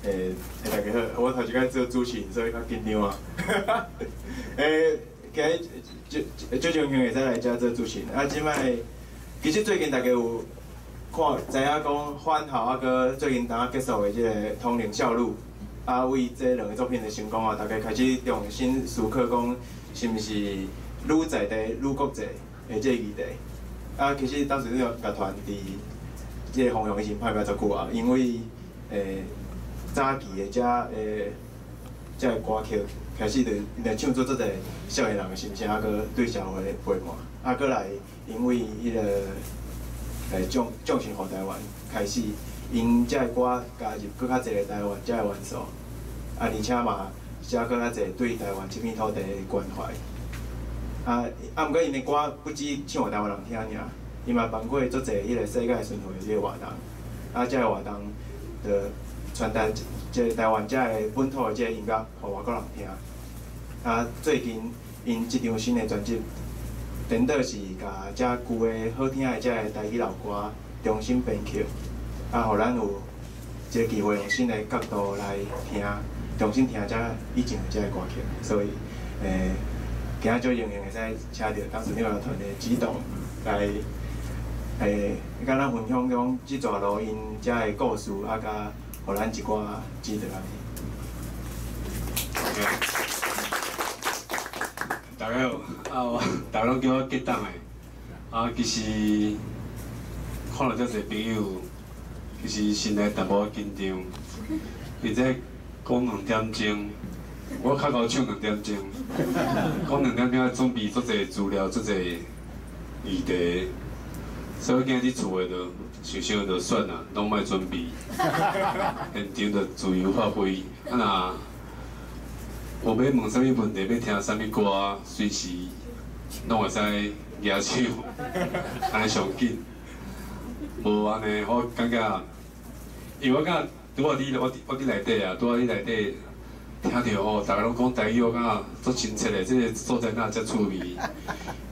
欸，大家好，我頭一擺做主持人，所以較緊張啊。今日足足榮幸會使來遮做主持人。啊，這擺其實最近大家有看知影講返校啊，閣最近當結束的這個通靈少女，啊，為這兩个作品的成功啊，大家開始重新思考講，是毋是愈在地愈國際的這個議題。啊，其實當時這個樂團佇這个方向已經拍拼足久啊，因為早期的這个歌曲開始就就唱出足濟少年人的心聲，啊，閣對社會的陪伴，啊，閣來因為彼个眾眾神予台灣開始，𪜶這个歌加入閣較濟个台灣這个元素，啊，而且嘛寫閣較濟對台灣這片土地的關懷。啊，毋過𪜶的歌不止唱予台灣人聽爾，伊嘛辦過足濟彼个世界巡迴這个活動，啊，這个活動就傳達這个台灣這个本土的這个音樂，予外國人聽。啊，最近𪜶這張新的專輯，顛倒是共遮舊的好聽的這个台語老歌重新編曲，啊，予咱有一個機會用新的角度來聽，重新聽遮以前的這个歌曲，所以，今仔足榮幸會使請著董事長樂團的指導來，佮咱分享講這逝路𪜶遮的故事，啊，佮予咱一寡指導按呢。 OK。大家好，啊，我大家攏叫我激動的，啊，其實看到遮濟朋友，其實心內淡薄仔緊張。伊這講兩點鐘，我較𠢕唱兩點鐘，講兩點鐘愛準備足濟資料，足濟議題，所以我今日佇厝的就想想就算啦，攏莫準備，現場就自由發揮。啊若有欲問啥物問題，欲聽啥物歌，隨時攏會使舉手，按呢上緊。無按呢，我感覺，因為我感覺拄仔佇我佇內底啊，拄仔佇內底聽著哦，逐个攏講台語，我感覺足親切的，這个所在哪遮趣味。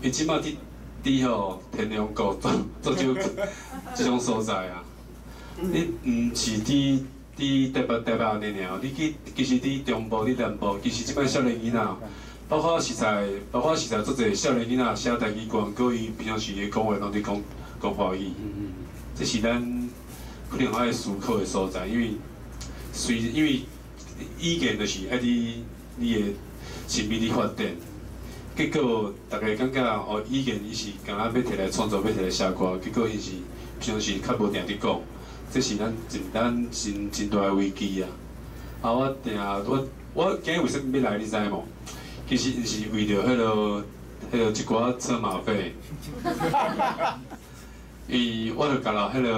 伊這擺佇佇吼天龍國足足少這種所在啊。你毋是佇佇台北台北按呢爾，你去其實佇中部、佇南部，其實這擺少年囡仔，包括實在，包括實在足濟少年囡仔寫台語歌，毋過伊平常時咧講話攏佇講講華語。這是咱可能愛思考的所在，因為隨因為語言就是愛佇你的身邊佇發展，結果逐家感覺哦，語言伊是敢若欲摕來創作，欲摕來寫歌，結果伊是平常時較無定佇講，這是咱真咱真真大的危機啊！啊，我定我我今日為啥物欲來，你知無？其實毋是為著彼个一寡車馬費，伊我就共老彼个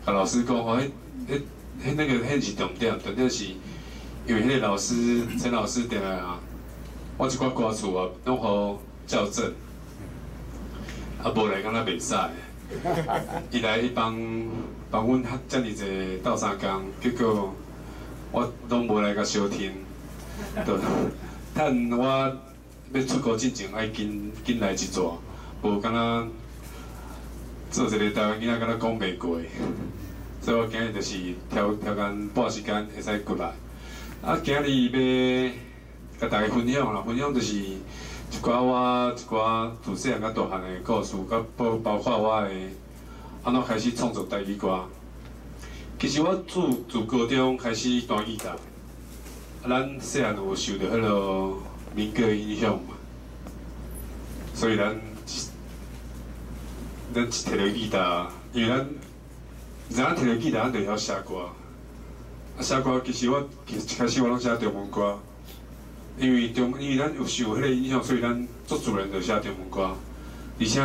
共老師講吼，彼彼彼那個彼毋是重點，重點是因為彼个老師陳老師定來啊，我一寡歌詞啊，攏予校正，啊無來敢若袂使。伊來伊幫幫阮遮爾濟鬥相共，結果我攏無來共相聽，就趁我欲出國進前愛緊緊來一逝，無敢若做一个台灣囡仔敢若講袂過，所以我今日就是挑挑工半時間會使過來。啊，今日欲共大家分享啦，分享就是一寡我一寡自細漢佮大漢的故事，佮包包括我的按怎開始創作台語歌。其實我自自高中開始彈吉他，啊，咱細漢有受著彼个民歌影響嘛，所以咱咱一提著吉他，因為咱知影提著吉他，咱就會曉寫歌。啊，寫歌其實我其實一開始我攏寫中文歌，因為咱有受彼个影響，所以咱足自然就寫中文歌。而且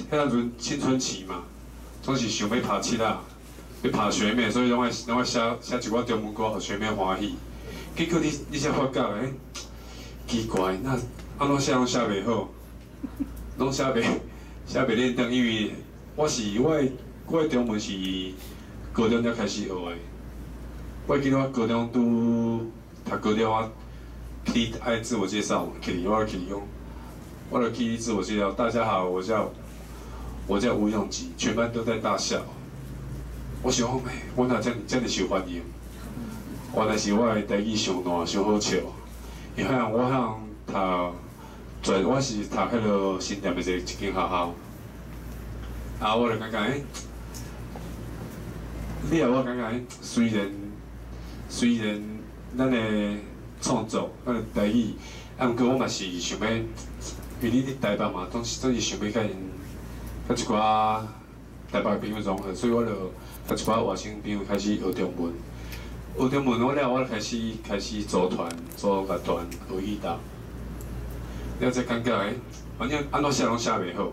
彼陣青春期嘛，總是想欲拍七仔，欲拍學妹，所以攏愛寫寫一寡中文歌，予學妹歡喜。結果你你才發覺，欸，奇怪，那按怎寫攏寫袂好，攏寫袂輪轉，因為我是我的我的中文是高中才開始學的。我記得我高中拄讀高中，我去愛自我介紹，去我去講，我就去自我介紹，大家好，我叫吳永吉，全班都在大笑。我想講，欸，我哪遮爾遮爾受歡迎？原來是我的台語上爛、傷好笑。因為我向讀全，我是讀彼个新店的一間學校。啊，我就感覺，欸，你後我感覺，雖然咱的創作，咱的台語，啊，毋過我嘛是想欲，因為你佇台北嘛，總是想欲佮𪜶，佮一寡台北的朋友融合，所以我就佮一寡外省朋友開始學中文。學中文我了後，我開始組團、組樂團、學吉他。了才感覺，欸，反正按怎寫攏寫袂好。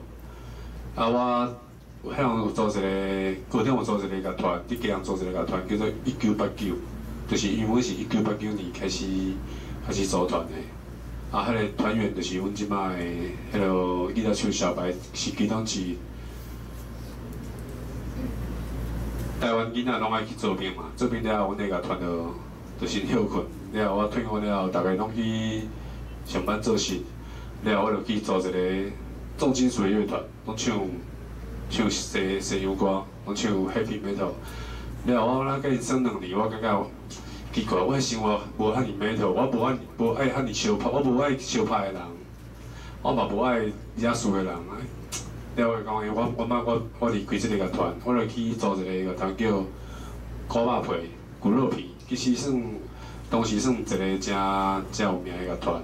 啊，我彼陣有組一個，高中有組一個樂團，佇基隆組一個樂團，叫做1989，就是因為阮是1989年開始組團的。啊，彼個團員就是阮這擺的彼个吉他手小白，是其中一。台灣囡仔攏愛去做兵嘛，做兵了後，阮的樂團就先歇睏。了後我退伍了後，逐个攏去上班做事。了後我就去組一個重金屬的樂團，攏唱西洋歌，攏唱 Heavy Metal。了後我咱佮𪜶耍2年，我感覺奇怪，我的生活無遐爾 metal，我無愛無愛遐爾相拍，我無愛相拍的人，我嘛無愛惹事的人。了我就講，我我我我離開這个樂團，我就去組一个樂團叫古肉皮、骨肉皮，其實算當時算一个誠誠有名的樂團。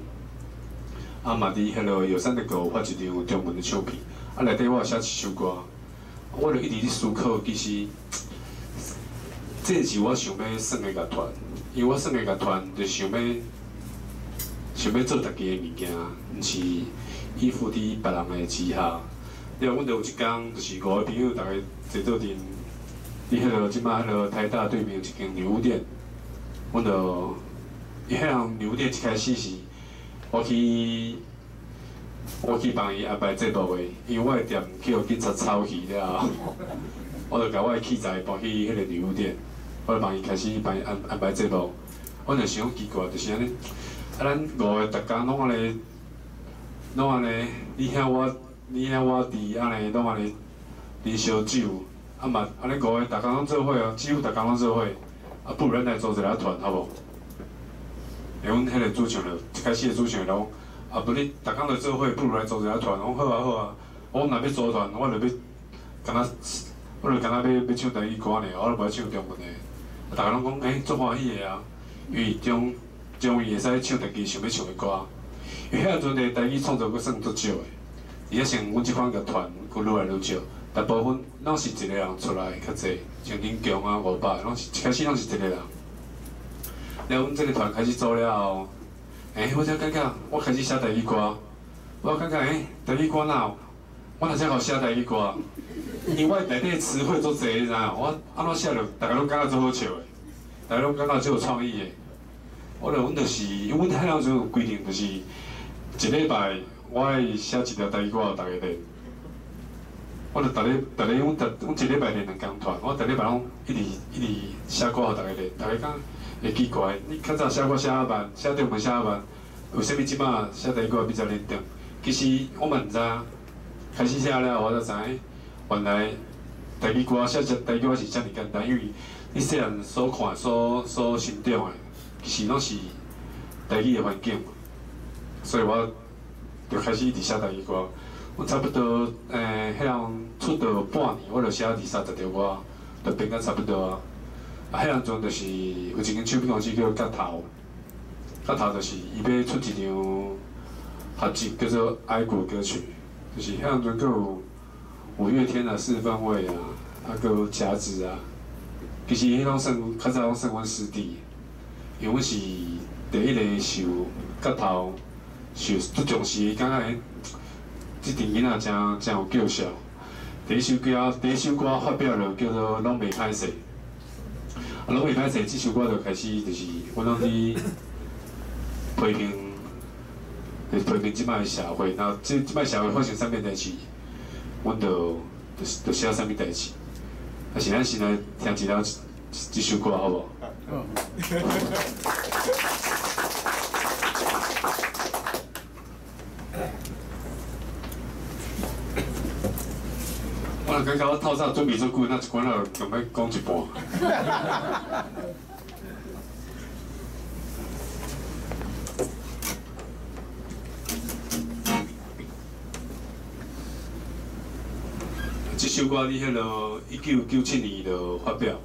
啊嘛，佇彼个藥山的閣有發一張中文的唱片，啊內底我有寫一首歌，我就一直咧思考，其實這是我想欲耍的樂團，因為我耍的樂團就想欲做家己的物件，毋是依附佇別人的之下。了，阮就有一工，就是五个朋友，逐家坐做陣，佇彼个這擺彼个台大對面有一間女巫店，阮就，伊彼間女巫店一開始是，我去幫伊安排節目的，因為我的店去予警察抄去了後，我就共我的器材搬去彼个女巫店，我就幫伊開始幫伊安排節目。我就想奇怪，就是按呢，啊，咱五个逐工攏按呢，攏按呢，你遐我。你遐我佇按呢，攏按呢啉燒酒，啊嘛按呢五个逐工攏做伙哦，幾乎逐工攏做伙，啊不如咱來組一个團好無？欸，阮彼个主唱就一開始的主唱就講，啊無你逐工都做伙，不如來組一个團。我講好啊好啊，我若欲組團，我就欲敢若，我就敢若欲唱台語歌爾，我就無愛唱中文的。啊，逐家攏講，欸，足歡喜的啊，因為終於會使唱家己想欲唱的歌。因為彼陣的台語創作閣算足少的。而且像阮這款樂團，閣愈來愈少，大部分攏是一個人出來較濟，像林強啊、伍佰，攏是一開始攏是一個人。了，阮這個團開始做了後，欸，我才感覺我開始寫台語歌，我感覺欸，台語歌哪有？我哪才會寫台語歌？因為我內底詞彙足濟，你知影？我按怎寫就，逐家攏感覺足好笑的，逐家攏感覺足有創意的。我就阮就是，因為阮彼陣有規定，就是一禮拜。我愛寫一條台語歌予逐家練，我就逐日逐日，阮一禮拜練兩工團，我逐禮拜攏一直一直寫歌予逐家練，逐家講會奇怪，你較早寫歌寫較慢，寫中文寫較慢，為啥物這擺寫台語歌比較輪轉？其實我嘛毋知影，開始寫了後我才知影，原來台語歌寫台語歌是遮爾簡單，因為你細漢所看、所成長的，其實攏是台語的環境嘛，所以我就開始一直寫台語歌。我差不多，彼陣出道半年，我就寫20-30條歌，就編甲差不多啊。啊，彼陣就是有一間唱片公司叫角頭，角頭就是伊欲出一張合集，叫做《愛國歌曲》，就是彼陣閣有五月天啊、四分衛啊，啊，閣有茄子啊。其實彼攏算較早攏算阮師弟，因為阮是第一个受角頭受足重視，感覺這陣囡仔誠誠有叫數。第一首歌發表了，叫做《攏袂歹勢》。啊，攏袂歹勢，這首歌就開始就是阮攏佇批評，就批評這擺的社會。那這擺社會發生啥物代誌，阮就寫啥物代誌。啊，是咱先來聽一下這首歌，好無？好。我感覺我透早準備足久，那一關仔就欲講一半。這首歌佇彼落1997年就發表。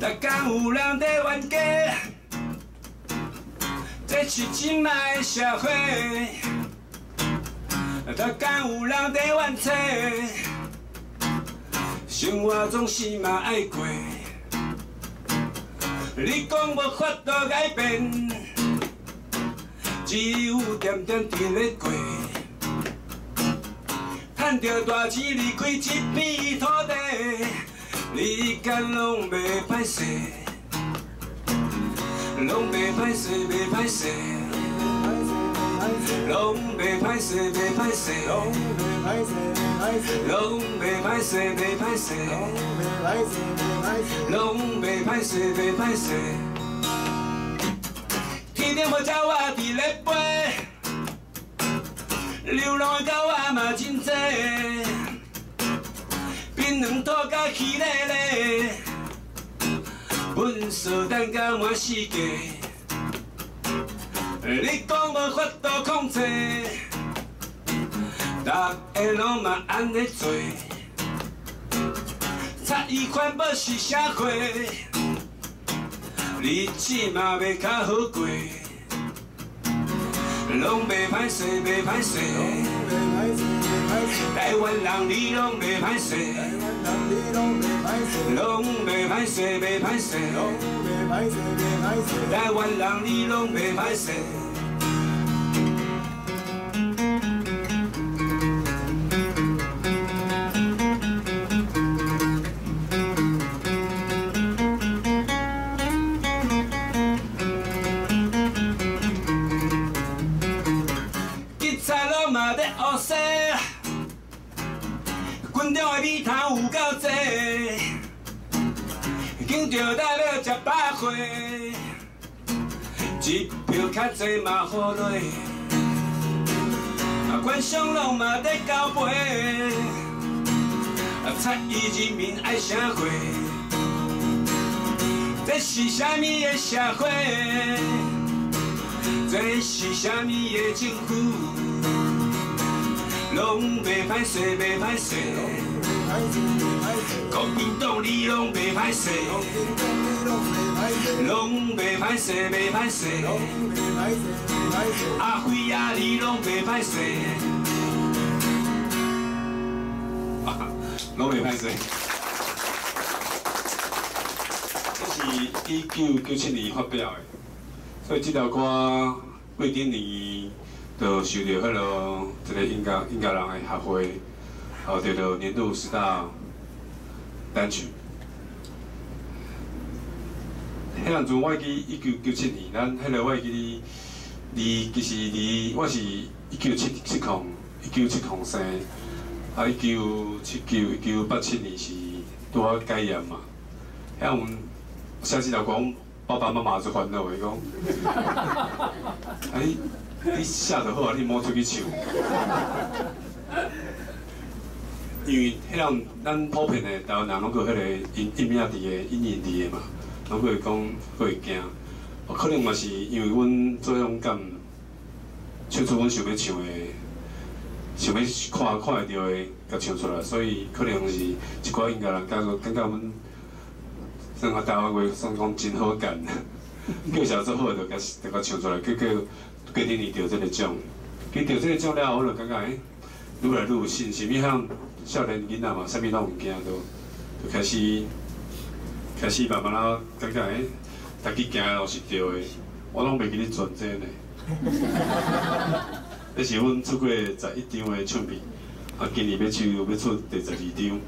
逐工有人在冤家，這是這擺的社會。逐工有人在怨妻，生活總是嘛愛過。你講無法度改變，只有恬恬佇咧過。趁著大錢離開這片土地，你敢攏袂歹勢？攏袂歹勢，袂歹勢。攏袂歹勢，袂歹勢。攏袂歹勢，袂歹勢。攏袂歹勢，袂歹勢。天頂無鳥仔佇咧飛，流浪的狗仔嘛真濟，檳榔吐甲起咧咧，粪扫等甲滿世界。你講無法度控制，逐个攏嘛按呢做，插伊环保是啥货？日子嘛袂較好過，攏袂歹勢，袂歹勢。台灣人你攏袂歹勢，攏袂歹勢，袂歹勢。台灣人你攏袂歹勢。警察攏嘛咧乌西，军中的米头有够济，紧着代表食百货，一票较济嘛好落，啊，官商攏嘛咧交陪，啊，插伊人民爱啥货？這是啥物的社會？這是啥物的政府？攏袂歹勢，袂歹勢。國民黨你攏袂歹勢，攏袂歹勢，袂歹勢。阿輝啊，你攏袂歹勢，攏袂歹勢。這是1997年發表的，所以這條歌過頂年就受到彼落一個音樂人的學會，得到年度十大單曲。彼當陣我會記1997年，咱彼個我會記你，其實離我是1970生，啊1979、1987年是拄好解嚴嘛。遐阮寫這條歌，爸爸媽媽就煩惱的講，啊你寫就好啊，你莫出去唱。因為彼陣咱普遍的台灣人攏閣彼個陰影佇個陰影佇個嘛，攏閣會講，閣會驚。可能嘛是因為阮做勇敢，唱出阮想欲唱的，想欲看看會著的，共唱出來，所以可能是一寡音樂人感覺阮算講台灣話算講真好幹，叫啥做好就共就共唱出來，結果過頂年得這個獎，佢得這個獎了後，我就感覺愈來愈有信心，因為彼少年囡仔嘛，啥物攏毋驚，就開始慢慢仔感覺家己行的路是對的，我攏袂記得全這呢。這是阮出過11張的唱片，啊，今年欲出第12張。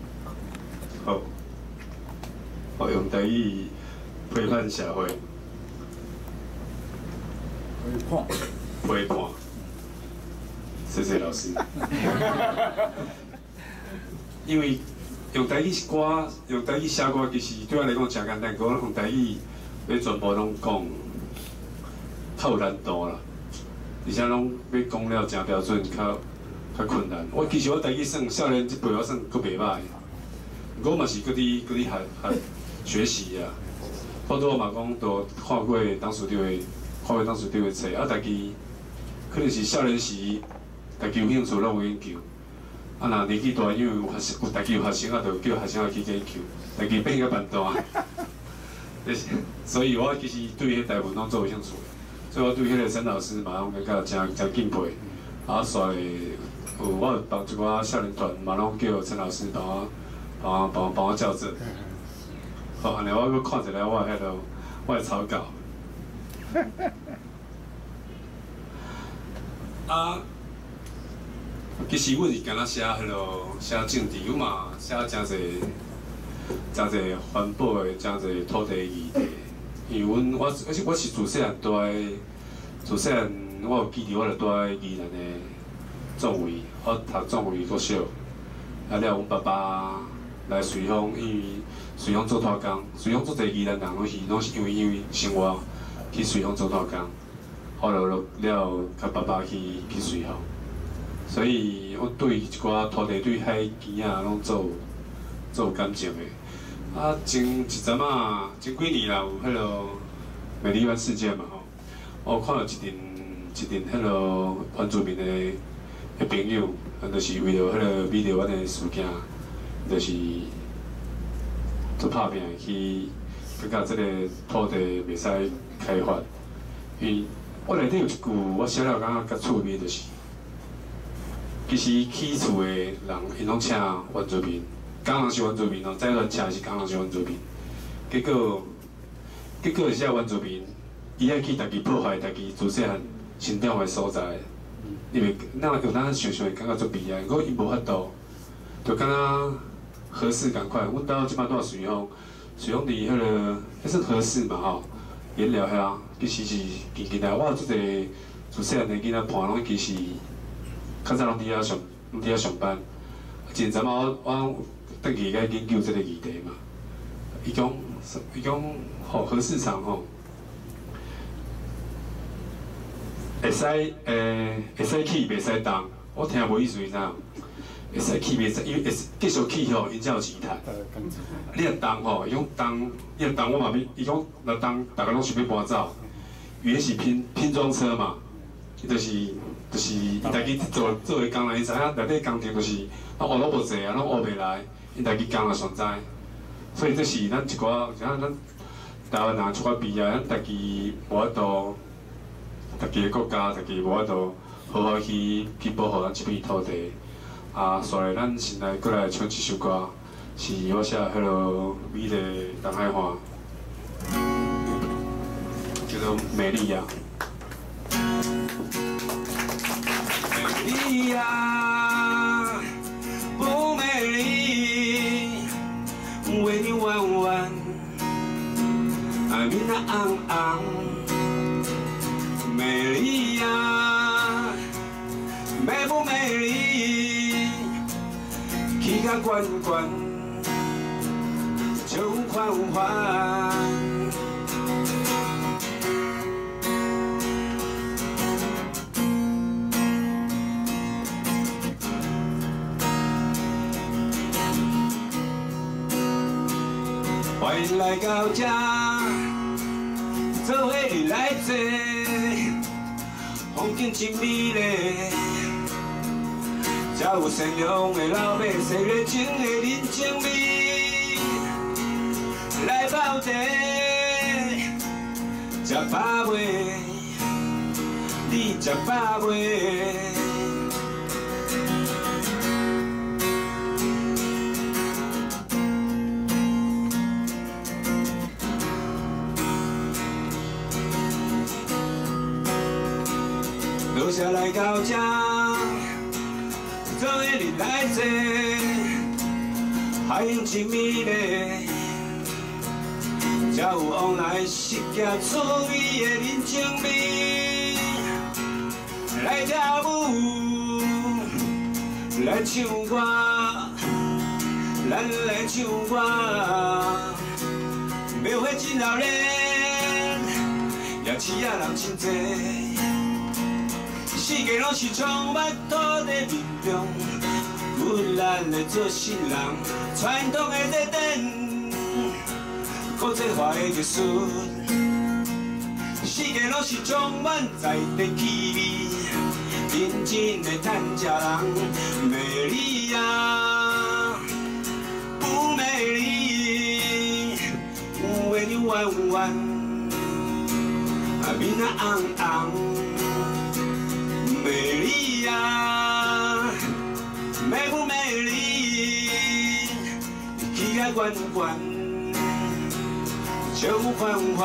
好，我用台語批判社會。批判。批判。謝謝老師。因為用台語歌，用台語寫歌，其實對我來講誠簡單。講用台語，欲全部攏講，較有難度啦。而且攏欲講了誠標準，較困難。我其實我台語算少年這輩，我算閣袂䆀。我嘛是閣佇學學習啊。我拄嘛講，都看過董事長的，看過董事長的冊，啊，家己可能是少年時，家己有興趣攏有研究。啊，若年紀大，因為有學生，有家己有學生啊，就叫學生仔去研究，家己變較慢大。所以我其實對彼大部分攏足有興趣，所以我對彼個沈老師嘛攏感覺誠誠敬佩。啊，煞有我有幫一寡少年團嘛攏叫陳老師幫我、幫我、幫我、幫我校正。好，按呢我閣看一下我彼個我的草稿。啊，其實阮是敢若寫彼個寫政治，阮嘛寫誠濟、誠濟環保的、誠濟土地議題。因為阮我而且我是自細漢住佇，自細漢我有記得我就住佇宜蘭的壯圍，我讀壯圍國小。啊了，阮爸爸來瑞豐，因為瑞豐做拖工，瑞豐足濟宜蘭人攏是因為生活去瑞豐做拖工，後來了了，佮爸爸去瑞豐，所以我對一寡土地、對海墘仔攏足有感情的。啊，前一陣仔，前幾年啦，有彼個美麗灣事件嘛吼，我看到一陣一陣彼個原住民的朋友，就是為著彼個美麗灣的事件，就是做拍拚去，感覺這個土地袂使開發。因為我內底有一句，我寫了感覺較趣味，就是其實起厝的人，𪜶攏請原住民。工人是原住民哦，再亂請是工人是原住民，結果是這原住民，伊愛去家己破壞家己自細漢成長的所在，因為咱有當想想會感覺足悲哀，不過伊無法度，就敢若和氏仝款，阮兜這擺住瑞豐，瑞豐佇彼個，彼算和氏嘛吼，鹽寮遐，其實是近近來，我有足濟自細漢的囡仔伴攏其實較早攏佇遐上，攏佇遐上班，前陣仔我轉去該研究這個議題嘛，伊講吼核市場吼，會使起，袂使動。我聽無意思，你知影？會使起袂使，因為會繼續起吼，𪜶才有錢趁。你若動吼，伊講動，你若動我嘛欲，伊講若動，逐家攏想欲搬走。因為是拼裝車嘛，伊就是伊家己做做的工人，伊知影內底工程就是攏學攏無濟啊，攏學袂來。𪜶家己工人上知，所以這是咱一寡，像咱台灣人一寡悲哀，咱家己無法度，家己的國家，家己無法度好好去保護咱這片土地。啊，所以咱現在閣來唱一首歌，是我寫彼個美麗東海岸，叫做《美麗呀》。美麗呀，不美麗，為你彎彎，愛面那紅紅。美麗呀，美不美麗？起較懸懸，就款款。歡迎來到這，做伙你來坐，風景真美麗。這有善良的老百姓，熱情的人情味，來泡茶，食飽未？你食飽未？多謝來到這，做伙你來坐，海景真美麗，這有往來失行趣味的人情味，來跳舞，來唱歌，咱來唱歌，廟會真熱鬧，夜市仔人真濟。四界攏是充滿土地民眾，骨力的做新人，傳統的祭典，国际化的艺术，四界拢是充满在地气味，认真的趁食人，美丽啊，不美丽，月亮弯弯，啊面仔红红，美丽啊，美不美丽？起甲悬悬，笑欢欢。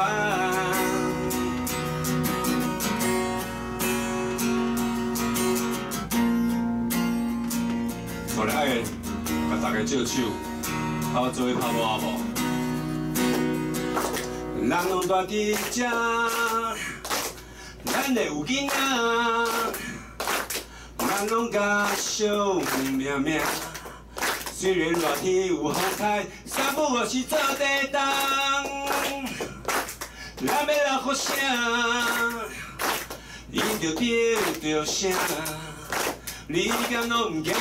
我来爱共大家借手，啊，我做伙拍鼓好无？人拢住伫这，咱的有囡仔，人拢甲惜命命。虽然热天有风台，三不五时做地动。咱欲落雨声，伊就得著啥？你敢拢毋惊？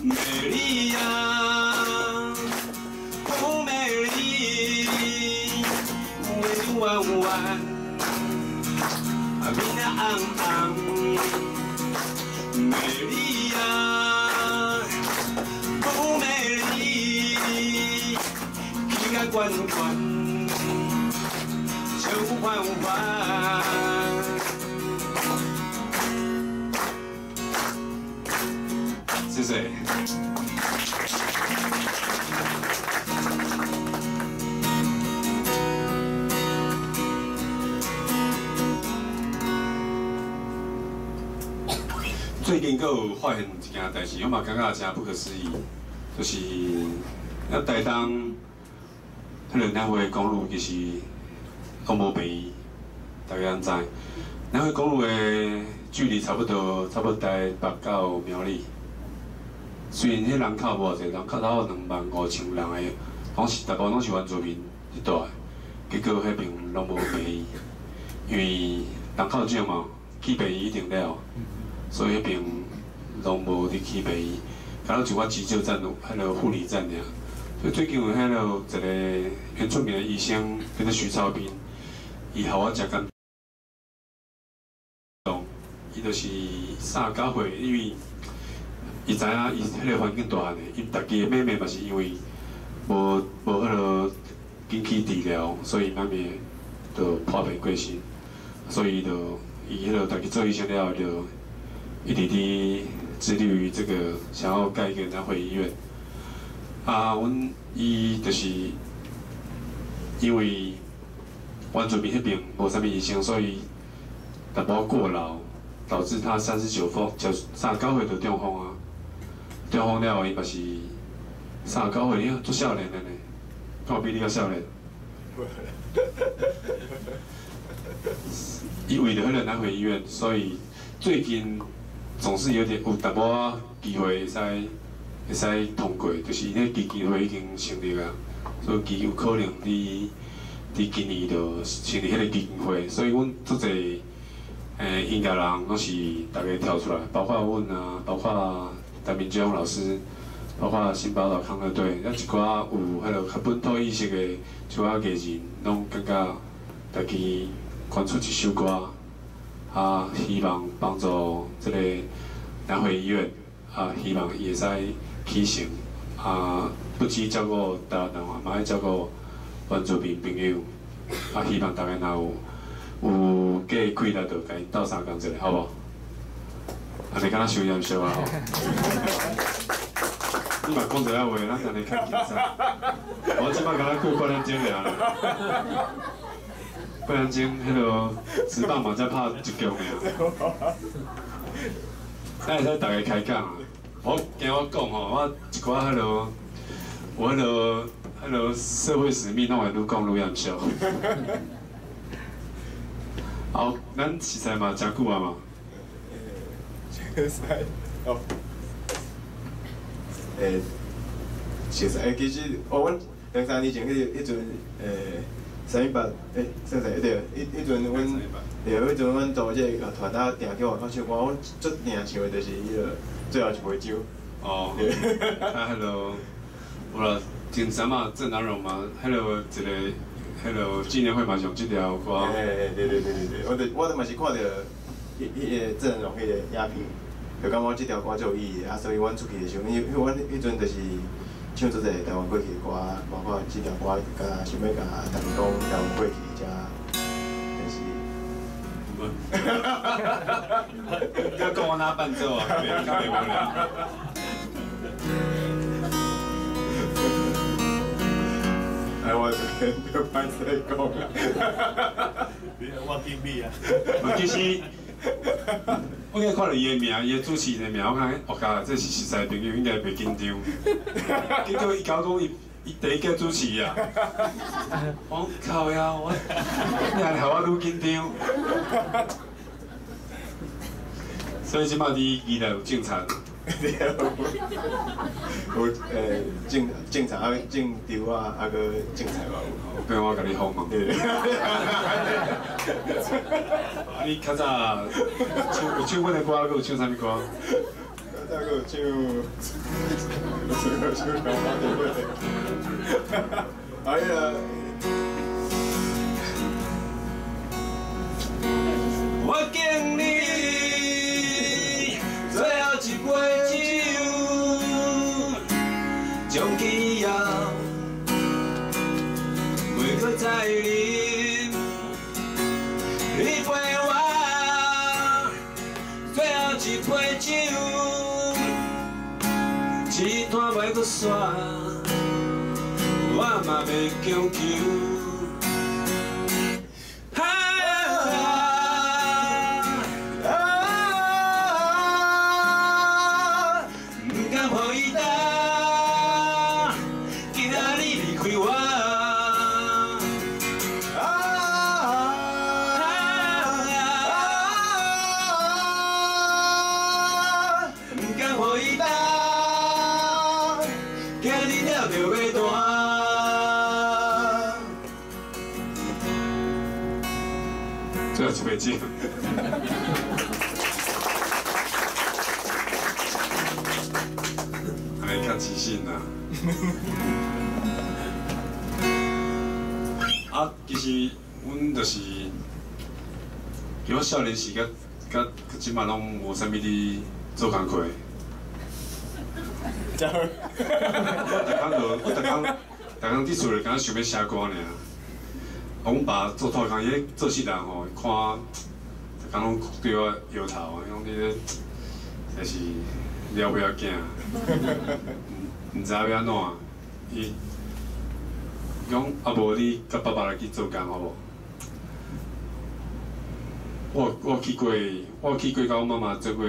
美丽啊，不美丽，月亮弯弯，啊面仔红红，美丽啊，不美丽，起甲悬悬，笑欢欢。谢谢。最近阁有发现一件代志，我嘛感觉真不可思议，就是咱台东彼个南回公路其实拢无病院，大家敢知？南回公路的距离差不多台北到苗栗。虽然彼人口无偌济，人口差不多25,000人的，拢是大部分拢是原住民伫住的，结果彼边拢无病院，因为人口少嘛，去病院一定了，所以彼边拢无伫去病院，敢若一寡急救站有彼个护理站尔。所以最近有彼个一个原住民的医生叫做徐超斌，伊予我诚感动，伊就是39岁，因为伊知影伊彼个环境大汉的，𪜶家己的妹妹嘛是因为无彼个紧去治疗，所以妈咪就破病过身，所以就伊彼个家己做医生了后，就一直伫致力于这个想要盖一个南回医院。啊，阮伊就是因为原住民彼边无啥物医生，所以淡薄过劳，导致他39风，就39岁就中风啊。中风了后，伊嘛是39岁，你看足少年的呢，敢有比你较少年？伊为著彼个南回医院，所以最近总是有点有淡薄仔机会会使通过，就是伊彼基金会已经成立啊，所以有可能伫今年就成立彼个基金会，所以阮足济音乐人拢是逐家跳出来，包括阮啊，包括陈明忠老师，包括新宝岛康乐队，咱一寡有彼个较本土意识的一寡艺人，拢感觉家己捐出一首歌，啊，希望帮助这个南回医院，啊，希望伊会使起成，啊，不止照顾台湾人，嘛爱照顾原住民朋友，啊，希望大家若有计气力，就共𪜶斗相共一下，好无？按呢敢若伤严肃啊吼！你嘛讲一下话，咱按呢较轻松。我这摆敢若过半点钟尔，半点钟彼个职棒嘛才拍一局尔。咱会使逐家开讲啊！我惊我讲吼，我一寡彼个，有彼个社会使命，拢会愈讲愈严肃。好，咱实在嘛诚久啊嘛。哦，熟似，其实哦，阮两三年前彼阵，318，算啥？对，彼阵阮，对，彼阵阮组这个乐团啊，定叫外口唱歌，阮足定唱的就是彼个最后一杯酒。哦，啊，彼个，有啦，前阵嘛，郑南榕嘛，彼个一个，彼个纪念会嘛，用这条歌。哎，对对对对对，我就嘛是看著彼个郑南榕彼个影片，就感觉这条歌足有意义啊，所以阮出去的时阵，因为阮彼阵就是唱做济台湾过去的歌，包括这条歌，佮想欲共大家讲台湾过去，才就是。你讲我哪伴奏啊？较袂无聊。哎，我这边就歹势讲啊。你我敬你啊。其实，我今看著伊的名，伊的主持人的名，我感觉，我靠，这是熟似朋友，应该袂紧张。结果伊共我讲，伊第一届主持啊。我讲靠呀，你还予我愈紧张。所以这摆伫宜兰有种田。有种田啊，种稻啊，啊阁种菜嘛有。变我共你访问。你较早唱有唱阮的歌，阁有唱啥物歌？较早阁有唱，有唱老花的歌。哎呀！我敬你最后一杯酒，从今以后袂阁再饮。你陪我最后一杯酒，这摊袂阁煞，我嘛袂强求。最后一杯酒。按呢较自信啦。啊，其实阮就是，其实我少年时佮这摆拢无啥物伫做工课。我逐工伫厝内，敢若想欲写歌尔。阮爸做土工，伊咧做事人吼，看，逐工拢对我摇头，伊讲你这真是了尾仔囝，毋知影欲按怎。伊讲啊，无你佮爸爸来去做工好无？我去过，佮阮妈妈做过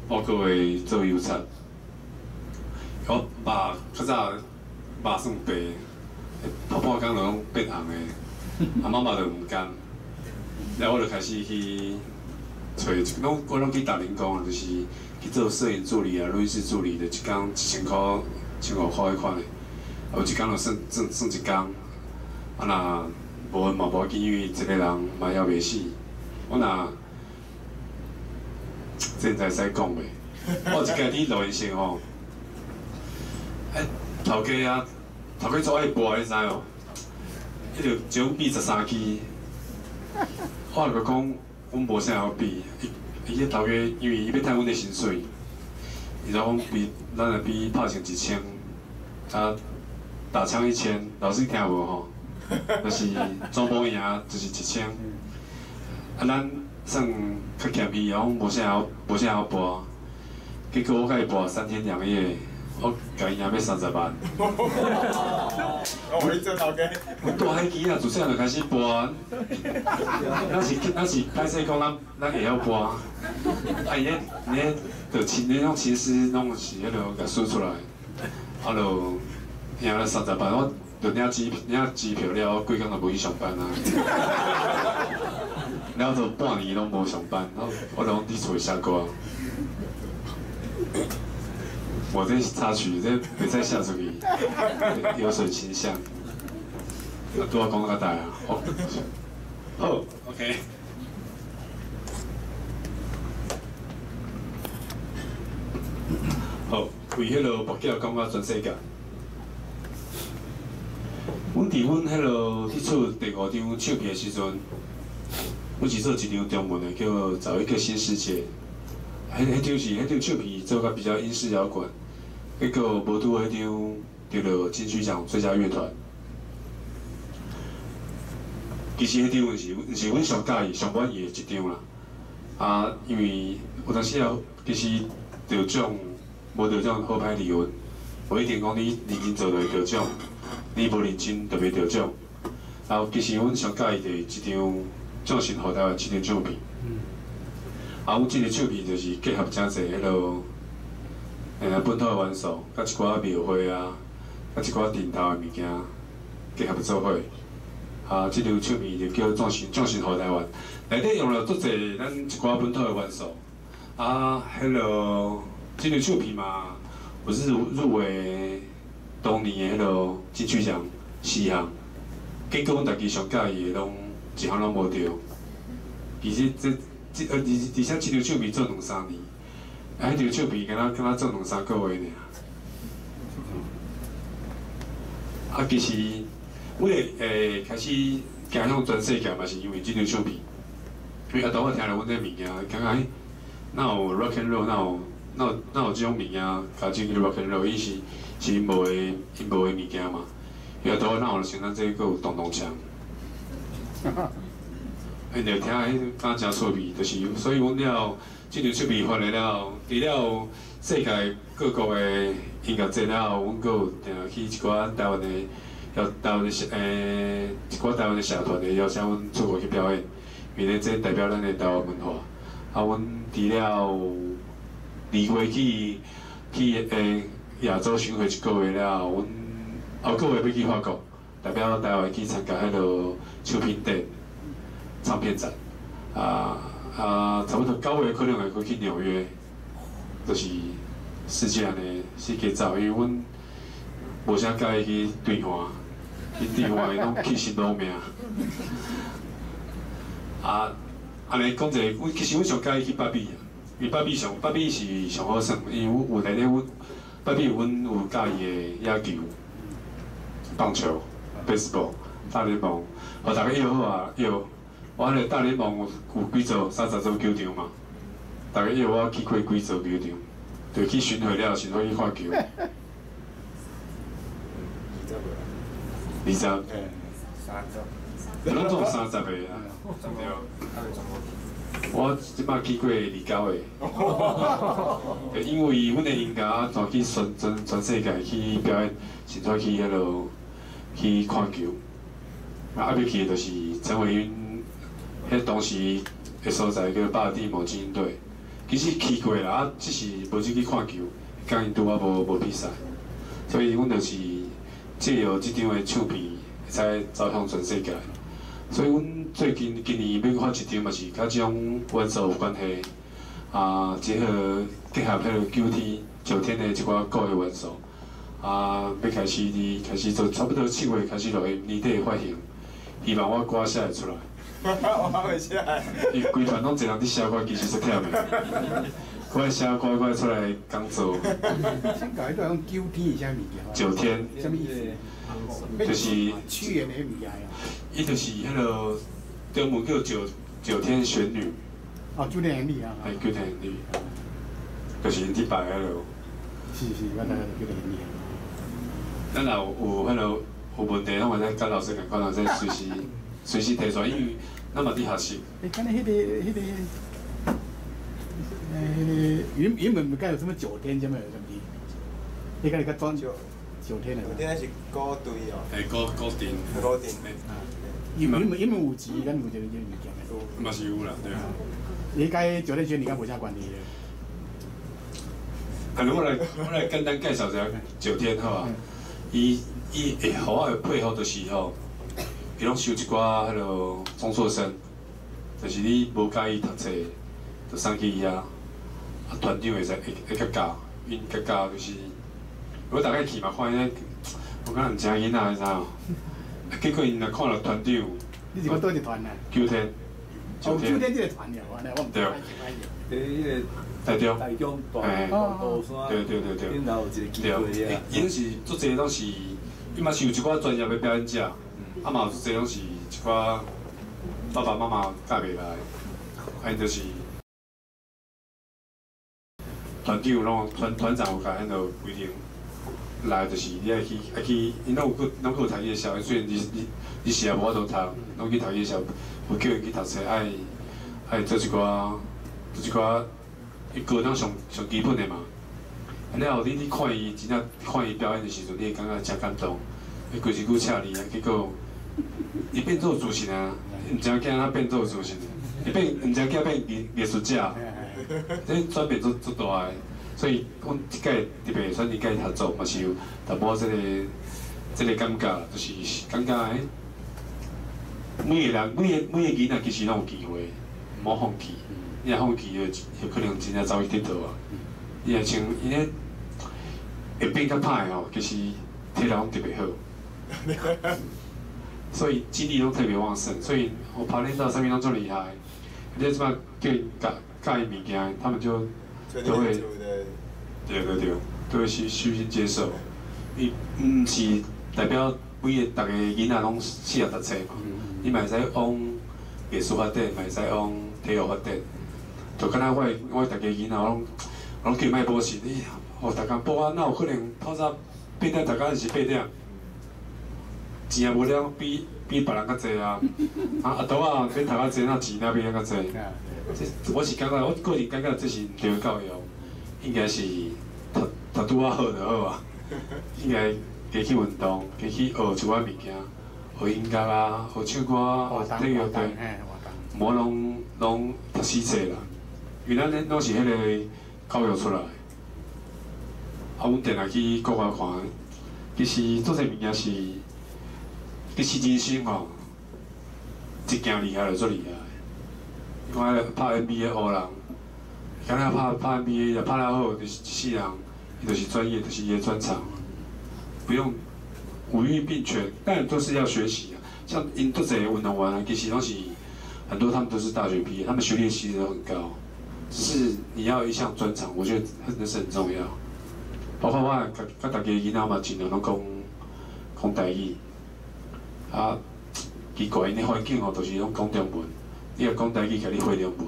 半个月做邮差。我爸较早肉算白，泡半工就拢变红的。啊，妈妈就毋甘，了我就开始去揣，我拢去打零工啊，就是去做摄影助理啊、录音室助理的，一工1000箍、1500箍彼款的，啊有一工就算算算一工，啊若无嘛无要紧，因为一个人嘛枵袂死。我若这毋知会使讲袂？我有一届伫录音室吼，欸，头家啊，头家做爱跋，你知无？彼就招比13支，我就讲，阮无啥好比，伊伊彼头家因为伊欲趁阮的薪水，伊就讲比咱来比拍成1000，啊打枪1000，老师听无吼？就是全部赢就是1000，啊咱算较谦虚，讲无啥好跋，结果我共伊跋3天2夜。我共伊赢欲30万。我去做头家。阮带彼支啊，自细汉就开始跋。咱是歹势讲，咱会晓跋。啊，伊彼伊彼就琴，彼种琴师拢是彼落共输出来，啊，就赢了30万，我就领支票了，我规工就无去上班啊。了就半年拢无上班，我就拢伫厝写歌。我这插曲，这袂使写出去，有损形象。啊，拄仔讲较大啊，好，OK。好，为彼个跋筊讲甲全世界。阮伫阮彼落去出第五張唱片的時陣，阮是做一張中文的，叫《找一個新世界》。彼張唱片做甲比較英式搖滾，結果無拄彼張得到金曲獎最佳樂團。其實彼張是阮上佮意、上滿意的一張啦。啊，因為有當時啊，其實得獎無得獎好歹離運，無一定講你認真做就會得獎，你無認真就袂得獎。啊，其實阮上佮意就是這張《眾神予台灣》這張唱片。啊，阮這個唱片就是結合誠濟彼落本土的元素，佮一寡廟會啊，佮一寡陣頭的物件結合做伙。啊，這張唱片就叫《眾神眾神予台灣》，內底用了足濟咱一寡本土的元素。啊，彼落這張唱片嘛，有入圍當年的彼落金曲獎四項，結果阮家己上佮意的攏一項攏無著。其實這這而且這張唱片做兩三年，啊，彼張唱片敢若做兩三個月爾。啊，其實阮會開始行向全世界嘛，是因為這張唱片。因為阿豆仔聽著阮這物件，感覺欸，哪有 rock and roll，哪有這種物件，加進去 rock and roll，伊是𪜶無的物件嘛。伊阿豆仔哪有像咱這閣有咚咚鏘？𪜶就聽彼感覺誠趣味，就是所以阮了這張唱片發了了，除了世界各國的音樂節了後，阮閣有定去一寡台灣的，台灣的一寡台灣的社團會邀請阮出國去表演，因為這代表咱的台灣文化。啊，阮除了2月去亞洲巡迴一個月了後，阮後個月欲去法國，代表台灣去參加彼落唱片展、唱片展。差不多9月可能會閣去紐約，就是世界按呢四界走，因為阮無啥佮意去對岸，去對岸伊攏去心攏命。啊，按呢講者，阮其實阮上佮意去北美啊，因為北美是上好耍，因為阮有內底阮北美阮有佮意的野球、棒球、baseball、大聯盟，予逐家約好啊約。我彼个大聯盟有幾座30座球場嘛，逐家約我去過幾座球場，就去巡迴了，巡迴去看球。20。攏總30個啊，對。我這擺去過29個，因為阮的音樂全去全世界去表演，甚至去彼落去看球。啊，欲去的就是陳偉殷，彼當時的所在叫巴爾的摩精英隊。其實去過啦，啊，只是無入去看球，講𪜶拄仔無比賽，所以阮就是藉由這張的唱片，會使走向全世界。所以阮最近今年欲發一張嘛是佮這種元素有關係，啊，結合彼个9天的這寡古的元素，啊，欲開始做，差不多7月開始錄音，年底發行，希望我歌寫會出來。我會寫。伊規團攏一人佇寫歌，其實足忝的。我寫歌，我出來工作。先講彼段講9天是啥物件？9天。啥物意思？就是屈原的物件。伊就是彼个中文叫九天玄女。哦，九天玄女啊。嘿，九天玄女，就是𪜶佇拜彼个。是，我知影九天玄女。咱若有彼个有問題，攏會使佮老師共款，會使隨時提出來，因為咱嘛佇學習。欸，敢若彼个原本敢有啥物九天，啥物什物？你敢會較專九天的？九天是古隊哦。欸，古陣。古陣。原本有錢，咱有這個物件。嘛是有啦，對啊。你佮九天玄女敢無啥關係？啊，我來簡單介紹一下九天好啊。伊會予我的配合就是吼，伊攏收一寡彼落中輟生，就是你無佮意讀冊，就送去伊遐。啊，團長會使會較教，𪜶較教就是，我逐擺去嘛看𪜶，我敢若毋誠囡仔，你知無？啊，結果𪜶若看著團長，你是講佗一團啊？九天。哦，九天這個團了，安呢我毋知。對。佇彼個台中。台中大肚山。對。頂頭有一個機會啊。伊攏是足濟攏是伊嘛是有一寡專業的表演者，啊嘛有濟攏是一寡爸爸媽媽教袂來，啊𪜶就是團長攏團團長有共彼落規定，來就是你愛去愛去，𪜶攏有去攏去有讀夜校，雖然你是也無法度讀，攏去讀夜校，有叫𪜶去讀冊，愛愛做一寡做一寡，伊高中上上基本的嘛。了後你看伊真正看伊表演的時陣，你會感覺誠感動。伊規身軀赤字啊，結果伊變做自信啊，毋知影囝怎變做自信，伊變毋知影囝變藝藝術家，這轉變足足大的。所以阮這屆特別選這屆合作嘛是有淡薄仔這個感覺，就是感覺欸，每個人每個每個囡仔其實攏有機會，毋好放棄。你若放棄，就有可能真正走去佚佗啊。你若像𪜶咧會變較歹吼，其實體力攏特別好，所以精力攏特別旺盛。所以我排練到啥物攏足厲害。你這擺叫𪜶教教𪜶物件，他們就都會，對對對，都會虛虛心接受。伊毋是代表每個逐个囡仔攏適合讀冊嘛，你嘛會使往藝術發展，嘛會使往體育發展。就敢若我逐个囡仔，我攏叫伊莫補習，你哦，逐工補啊，哪有可能透早八點逐工是八點？錢也無了，比比別人較濟啊！啊，阿豆仔免讀較濟，哪錢哪比咱較濟？這我是感覺，我個人感覺這是毋對的教育，應該是讀讀拄仔好就好啊。應該加去運動，加去學一寡物件，學音樂啊，學唱歌，學體育對，毋好攏攏讀死冊啦。因為咱咧攏是彼個教育出來，啊，阮定定去國外看，其實做這物件是，其實人生吼，一件厲害就足厲害。你看彼個拍 NBA 湖人，敢若拍拍 NBA，若拍了好，就是一世人，伊就是專業，就是伊的專長，不用五育並全，但都是要學習啊。像𪜶足濟運動員啊，其實攏是很多，他們都是大學畢業，他們學歷其實都很高。只是你要一項專長，我覺得那是很重要。包括我佮佮大家囡仔嘛，盡量攏講講台語。啊，奇怪，𪜶的環境吼，就是攏講中文。你若講台語，共你回中文。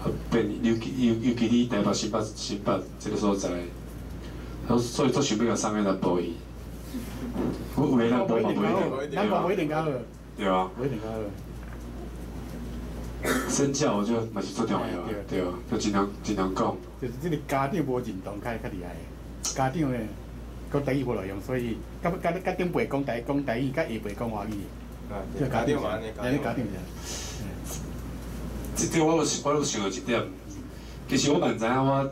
啊，變尤其尤尤其你台北、新北、新北這個所在，所以足想欲共送去南部去。有有的南部嘛袂一定，南部袂一定較好。對啊。袂一定較好。身教我覺得嘛是足重要，對啊，就盡量盡量講。就是這個家長無認同較較厲害，家長呢講台語無路用，所以佮佮佮長輩講台講台語，佮下輩講華語。這家長嘛按呢，按呢家長是。這點我有想到一點，其實我嘛毋知影我，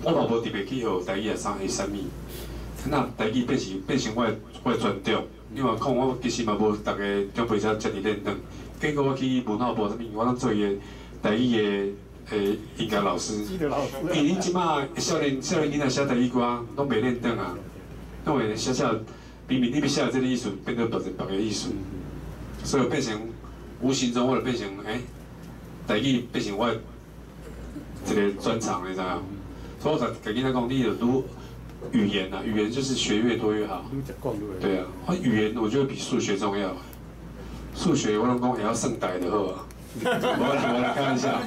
我嘛無特別去學台語啊啥會啥物，那台語變成變成我的我的專長。你嘛看我其實嘛無逐个長輩遮遮爾練轉。結果我去文化部啥物，我攏做伊个台語的欸音樂老師。因為恁這馬少年少年囡仔寫台語歌，攏袂練轉啊，攏會寫寫，明明你欲寫這個意思，變做別別個意思，所以變成無形中我就變成欸，台語變成我的一個專長，你知影？所以我共共囡仔講，你著愈語言啊，語言就是學越多越好。對啊，我語言我覺得比數學重要。數學我攏講會曉算代就好啊。無啦無啦，開玩笑。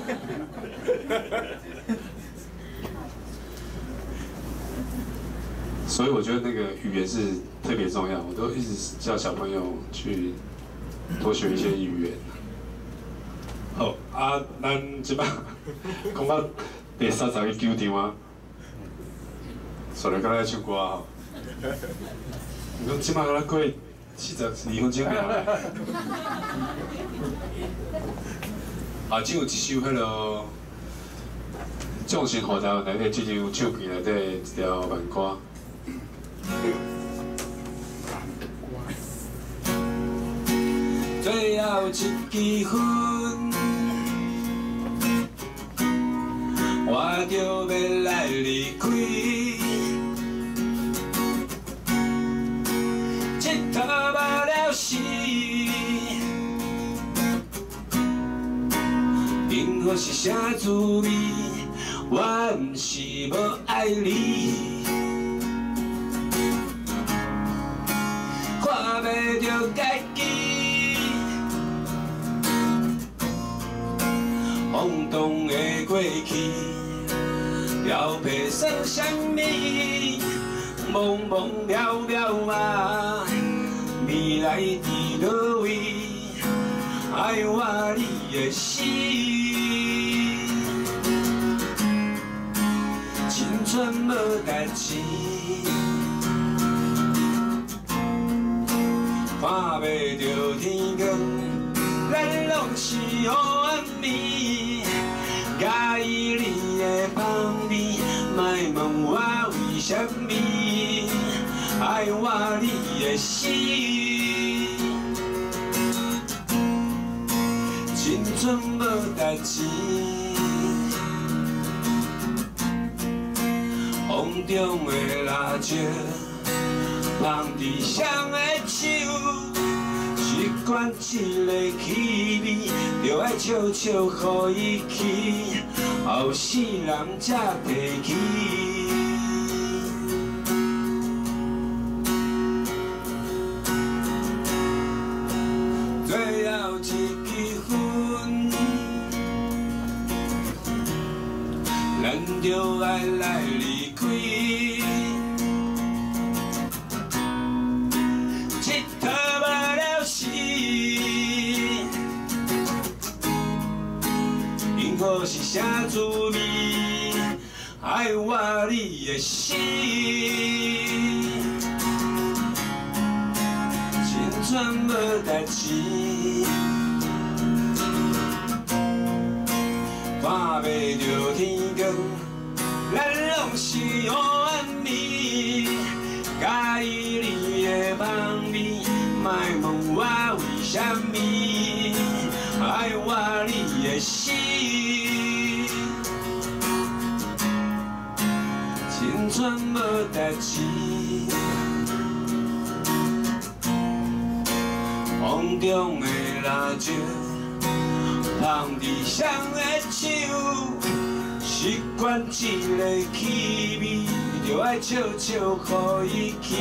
所以我覺得那個語言是特別重要，我都一直叫小朋友去多學一些語言。好，啊，咱這擺講到第39場啊，煞來閣來唱歌吼。毋過這擺敢若過42分鐘爾。啊，只有一首彼个眾神賀台灣內底這張唱片內底一條慢歌。最後一支烟，我就欲來離開。這佗無了時，幸福是啥滋味？我毋是無愛你。著家己。风动的过去，调皮算啥物？茫茫渺渺啊，未来伫佗位？爱我你的死，青春无代志，看袂著天光，咱拢是黑暗暝。佮意你的香味，莫问我为啥物，爱我你的死。青春无代志，风中的蜡烛，放伫谁的手？习惯这个气味，就爱笑笑予伊去，后世人才提起。最后一支烟，咱就爱来离开。这佗无了时，幸福是啥滋味？爱我你的死，青春无代志。看袂著天光，咱拢是黑暗暝。佮意你的香味，莫问我为啥物，爱我你的死。青春无代志，风中的蜡烛，放伫谁的手？习惯这个气味，就爱笑笑予伊去，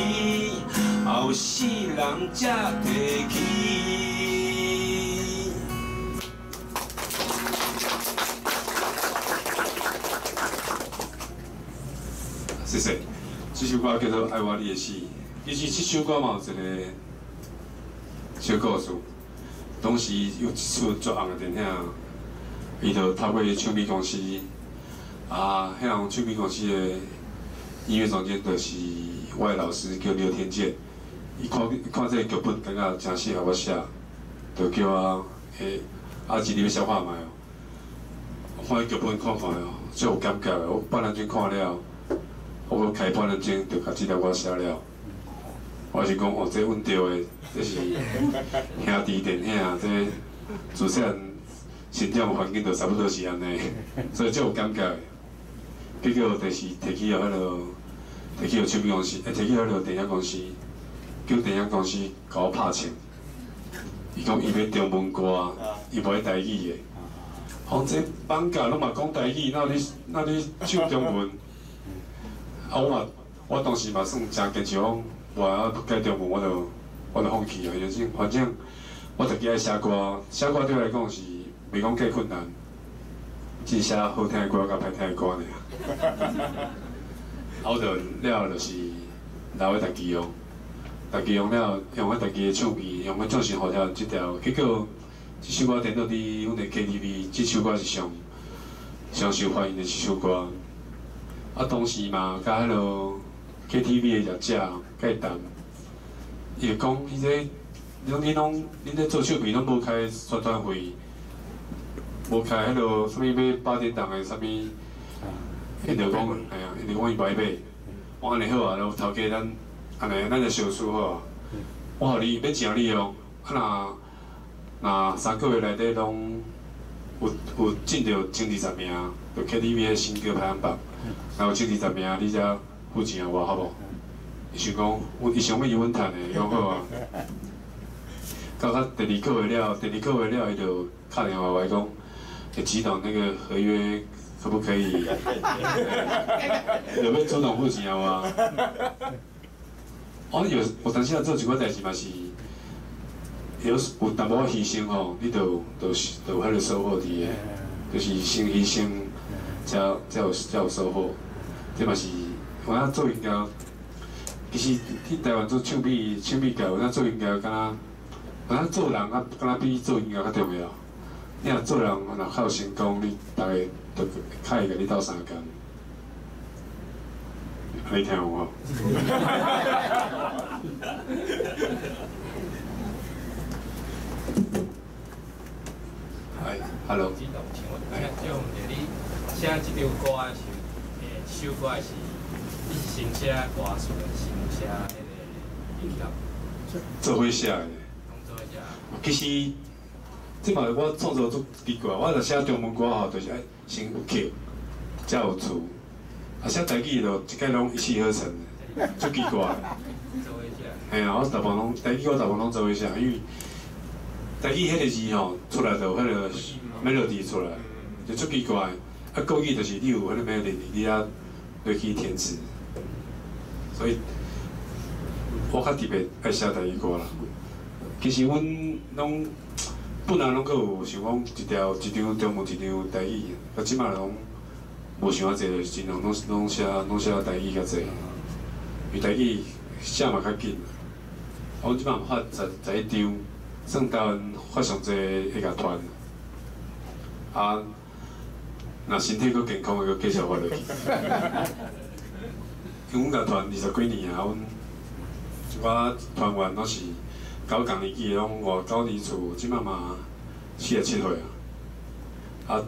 后世人才提起。谢谢。这首歌叫做《爱我你的死》。其实这首歌嘛有一个小故事。当时有一出足红的电影，伊就透过唱片公司，啊，彼人唱片公司的音乐总监就是我的老师，叫刘天健。伊看看这个剧本，感觉真适合我写，就叫我，阿吉你欲写看觅哦。我看彼剧本看看哦，足有感觉的。我半点钟看了，我阁开半点钟就共这条歌写了。我是讲哦，这阮对的，这是兄弟电影，这自细汉成长环境就差不多是按呢，所以足有感觉的。结果就是提去予彼个，提去予唱片公司，提去予彼个电影公司，叫电影公司共我拍唱。伊讲伊欲中文歌，伊无爱台语的。讲这放假拢嘛讲台语，哪有你哪你唱中文？啊，我嘛，我当时嘛算诚坚持讲。我改中文，我就放弃啊！因为反正我自己爱写歌，写歌对我来讲是袂讲计困难，只是写好听的歌佮歹听的歌尔。啊，我就了就是留咧家己用，家己用了用咧家己的唱片，用咧掌声予听这条。结果这首歌电到伫阮的 KTV，这首歌是上上受欢迎的一首歌。啊，当时嘛，佮彼落 KTV 的业者佮伊谈，伊就讲，伊这，恁拢恁咧做唱片拢无开宣传费，无开彼落啥物欲八点档的啥物，𪜶就讲，嘿啊，𪜶就讲伊无爱买。我按呢好啊，头家咱按呢，咱就相处好啊。我予你免钱予你哦，啊若若3个月内底拢有进著前20名，就 KTV 的新歌排行榜，若有前20名，你才付钱予我，好无？伊想讲，伊想欲伊阮趁的，伊讲好啊。到到第二个月了，第二个月了，伊就敲电话来讲，会指导那个合约可不可以？有欲主动付钱予我？我有有当时啊做一寡代志嘛是，有淡薄仔犧牲吼，你就有彼个收穫佇个，就是先犧牲，才有收穫。這嘛是有影做音樂，其實佇台灣做唱片界，有影做音樂，敢若有影做人啊，敢若比做音樂較重要。你若做人若較有成功，你逐个都較會共你鬥相共。你聽有無？嗨，Hello。请问，请问你写这张歌的时，首歌是，你是先写歌词，先写彼个音乐？做伙写的。拢做伙写。其实，这嘛我创作足奇怪，我若写中文歌吼，就是爱先有曲，才有词。啊，写台语就一概拢一气呵成，足奇怪。做伙写。嘿啊，我大部分拢台语，我大部分拢做伙写，因为台语彼个字吼出来就有彼个 melody 出来，就足奇怪。啊，国语就是你有彼个 melody，你啊落去填词，所以我较特别爱写台语歌啦。其实阮拢本来拢阁有想讲一条一张中文，一张台语，啊，这摆拢无想遐济，就是尽量拢写台语较济，因为台语写嘛较紧。阮这摆发11张，算台湾发上济的乐团。啊，若身体阁健康的，阁继续发落去。因为阮乐团20几年啊，阮一寡团员拢是佮我仝年纪的，拢59年次，这摆嘛47岁啊。啊，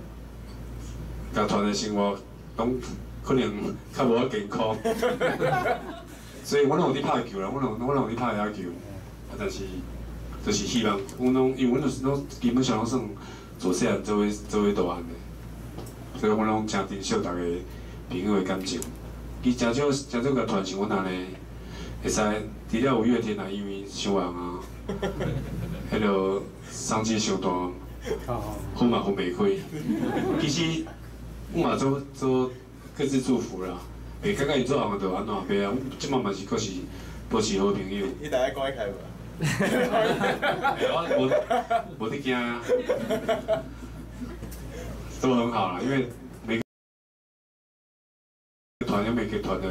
乐团的生活拢可能较无遐健康，所以阮拢有伫拍球啦，阮拢有伫拍野球，啊，但是就是希望阮拢，因为阮就是拢基本上拢算自细汉做伙大汉的，所以阮拢诚珍惜逐个朋友的感情。伊诚少诚少乐团像阮按呢，会使除了五月天啊，因为伤红啊，彼个商机伤大，分嘛分袂开。其实阮嘛做做各自祝福啦，袂感觉伊做红就按怎，袂啊，阮这摆嘛是阁是保持好朋友。你大概关起无？我无伫惊啊，都很好啦，因为每个团有每个团的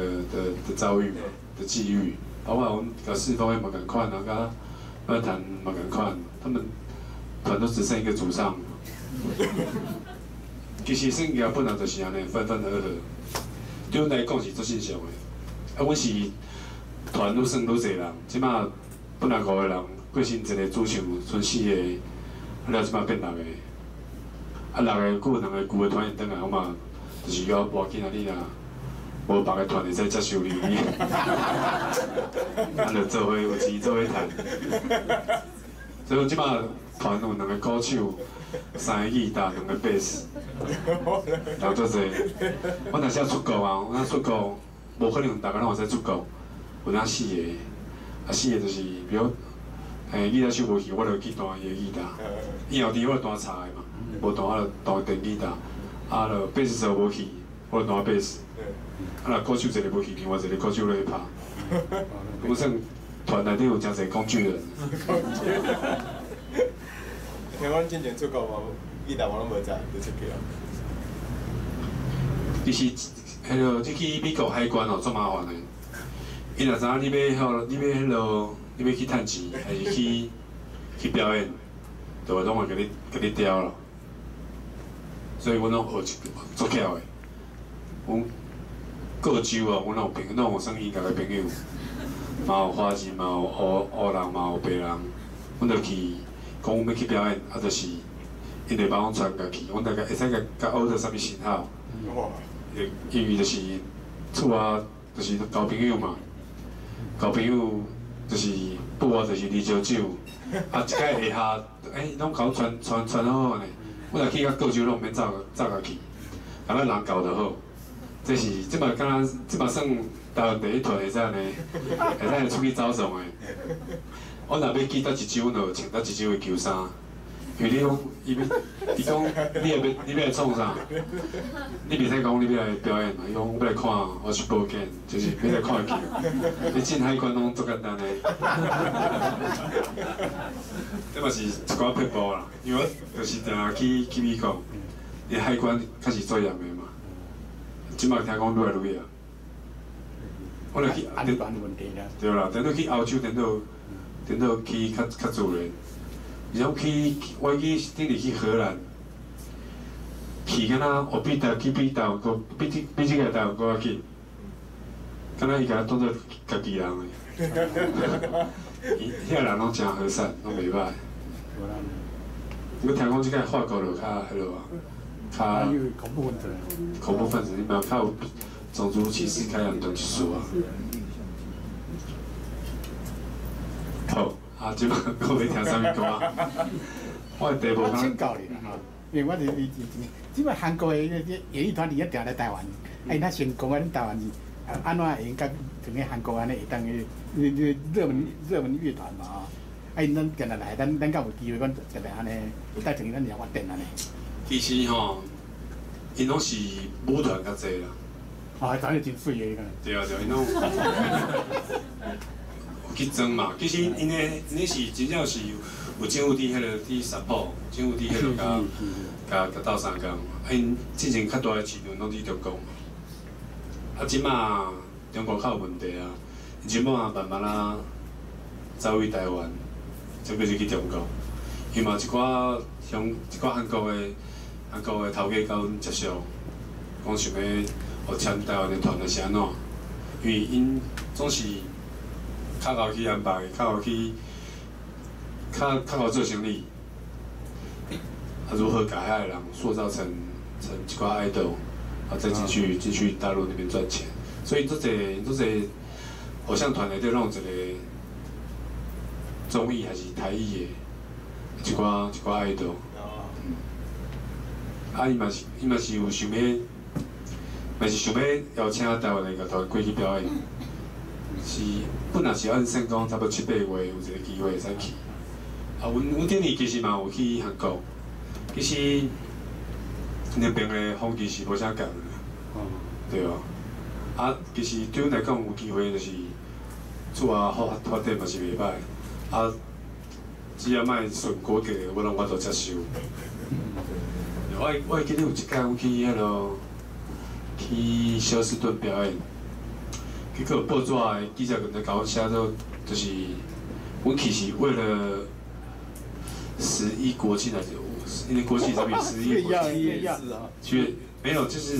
遭遇嘛，的际遇，包括阮佮四方嘛仝款啊，佮乐坛嘛仝款，他们团都只剩一个主唱。其实算起来本来就是按呢，分分合合，对阮来讲是足正常的。啊，阮是团愈算愈济人，这摆本来5个人，过身一个主唱，剩4个，啊了这摆变6个。啊，6个阁有2个旧的团员转来，我嘛就是要无要紧啊，你若无别个团会使接受你，咱就做伙有钱做伙趁。所以阮这摆团有2个鼓手，3个吉他，2个贝斯，人足济。我若是要出国啊，我若出国，无可能逐个拢会使出国，有影4个，啊4个就是比如，吉他手无去，我就去弹伊的吉他。伊后伫我弹插的嘛，无弹我就弹电吉他。啊，就贝斯手无去，我就弹贝斯。啊，若鼓手一个无去，另外一个鼓手咧拍。阮算团内底有诚济工具人。听讲进前出国嘛，吉他我拢无载，就出去啊。其实，彼个你去美国海关哦，足麻烦的。伊若知影你欲吼，你欲彼落，你欲去趁钱，还是去表演，就会拢会共你刁咯。所以阮拢学一足巧的。阮各州哦，阮拢有朋友，拢有算音乐的朋友，嘛有华人，嘛有乌人，嘛有白人。阮就去讲阮欲去表演，啊，就是𪜶就帮阮传过去，阮大概会使共共学著啥物型号。因为就是厝啊，就是交朋友嘛，交朋友就是不外就是二招酒，啊，一摆下下，拢共阮传好好呢。我若去到各州拢毋免走走家去，共咱人交就好。这是这嘛敢若这嘛算台湾第一团会使按呢，会使出去走创的。我若欲去佗一州，就穿佗一州的球衫。因為你講，伊欲，伊講你會欲，你欲來創啥？你袂使講你欲來表演嘛？伊講我欲來看，我去報警，就是欲來看戲。你進海關攏足簡單的。這嘛是一寡撇步啦，因為我就是定定去美國，伊海關較是做嚴的嘛。這擺聽講愈來愈嚴。我來去安全問題啦。對啦，等到去歐洲，等到去較較自然。而且去，我記頂日去荷蘭，去敢若我比台去比台灣閣比這个台灣閣較緊，敢若伊共我當做家己人的。伊遐人攏誠和善，攏袂歹。我聽講這个法國就較彼落啊，較恐怖分子。恐怖分子，你嘛較有種族歧視較嚴重一絲啊。好。啊，這擺閣欲聽啥物歌啊？我的題目。我請教你啦，吼，因為我是伊這擺韓國的演藝團體一定來台灣，啊，𪜶較成功啊，恁台灣是按怎會用佮像咧韓國按呢會當去熱門樂團嘛吼？啊，𪜶咱定定來，咱敢有機會講定定按呢，帶轉去咱遮發展按呢？其實吼，𪜶攏是舞團較濟啦。啊，長得真媠的，你看。對啊對，𪜶攏。去裝嘛，其實𪜶的𪜶是真正是有政府佇彼个佇 support，政府佇彼个共共鬥相共。啊，𪜶之前較大的市場攏佇中國嘛。啊，這馬中國較有問題啊，這馬慢慢仔走去台灣，再閣是去中國。伊嘛一寡像一寡韓國的頭家共阮接觸，講想欲予簽台灣的團，還是按怎？因為𪜶總是。較𠢕去安排，較𠢕去，較較𠢕做生意，啊，如何共遐个人塑造成一寡愛豆，啊，再進去大陸那邊賺錢。所以足濟足濟偶像團內底攏有一個綜藝還是台語的一寡一寡愛豆。嗯。啊，伊嘛是有想欲，嘛是想欲邀請台灣的樂團過去表演。是，本來是按算講，差不多七八月有一個機會會使去。啊，阮頂年其實嘛有去韓國，其實兩邊的風氣是無啥仝的，對啊。啊，其實對阮來講有機會就是厝啊發發展嘛是袂歹。啊，只要莫順國格，我攏有法度接受。我會記得有一擺，阮去彼落去休斯頓表演。結果報紙的記者群咧共阮寫做，就是，阮其實為了11國慶還是因為國慶啥物11國慶？7月沒有，就是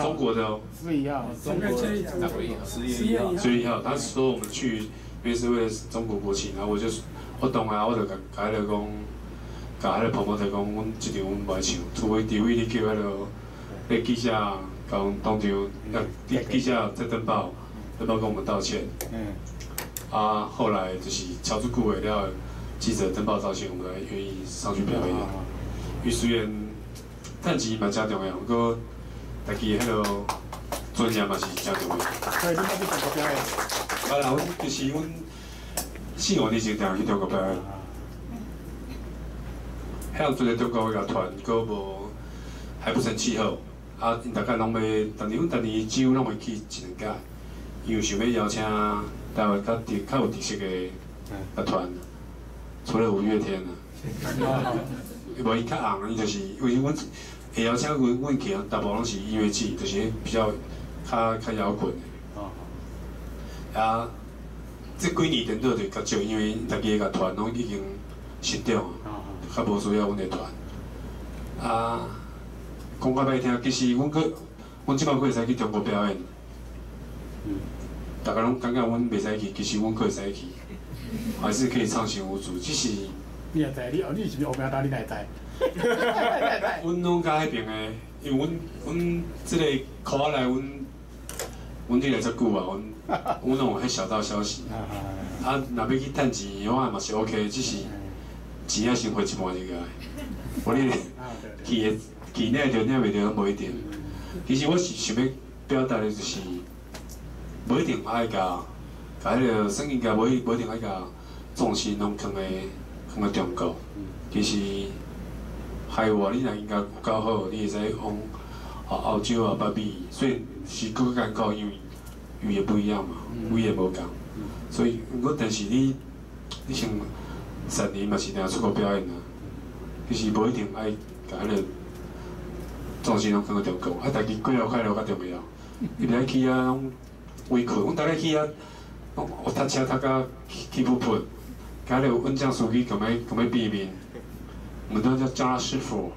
中國的哦。4月1號，中國10月1號。10月1號，他說我們去，因為是為了中國國慶，然後我就我當下我就共共彼个講，共彼个 promoter 講，阮這場阮無愛唱，除非你叫彼个那記者共當場，記者再登報。要不要跟我們道歉？嗯。啊，後來就是敲足久的了，記者登報道歉，我們才願意上去表演。因為雖然趁錢嘛誠重要，不過家己的彼个尊嚴嘛是誠重要。所以你欲去中國表演？啊啦，阮其實阮4、5年前定去中國表演。遐陣的中國樂團閣無還不成氣候，啊，𪜶逐擺攏欲，逐年阮逐年幾乎攏會去一兩擺。伊有想欲邀請台灣較特較有特色的樂團，除了五月天啊，無伊較紅，伊就是因為阮會邀請阮去，大部分攏是音樂祭，就是比較較較搖滾的。啊，這幾年顛倒就較少，因為家己的樂團攏已經成長，較無需要阮的團。啊，講較歹聽，其實阮閣，阮這擺閣會使去中國表演。逐家攏感覺阮袂使去，其實阮閣會使去，還是可以暢行無阻。只是你也知，你哦，你是毋是烏名單？你哪會知？阮攏佮彼爿的，因為阮這个箍仔內，阮佇來遮久啊，阮攏有彼小道消息。啊，若欲去趁錢，我嘛是 OK，只是錢愛先花一半入來。無你去的去領著領袂著，攏無一定。其實我是想欲表達的就是，無一定愛共共彼个算應該無一定愛共重心攏囥佇中國。其實海外你若音樂有夠好，你會使往澳洲啊、北美，雖然是閣較艱苦，因為語言不一樣嘛，語言無仝，所以毋過但是你像3年嘛是定出國表演啊，其實無一定愛共彼個重心攏放佇中國，啊，家己過了快樂較重要。伊袂愛去遐攏委屈，阮逐家去遐攏學讀冊讀甲氣噗噗，今日阮這樣司機共欲變面，我們都叫叫他師傅。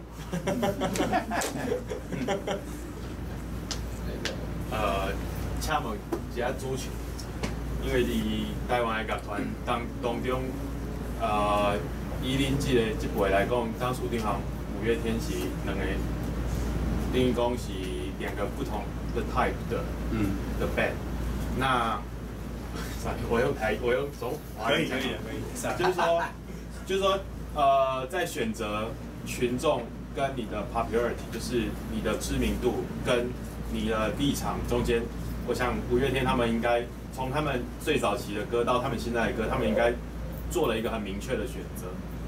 請問一下主持，因為佇台灣的樂團當中，以恁這個這輩來講，張淑定和五月天是兩個，等於講是兩個不同的 type 的 band。那，我用中華可以可以可以，就是說，在選擇群眾跟你的 popularity，就是你的知名度跟你的立場中間，我想五月天他們應該從他們最早期的歌到他們現在的歌，他們應該做了一個很明確的選擇。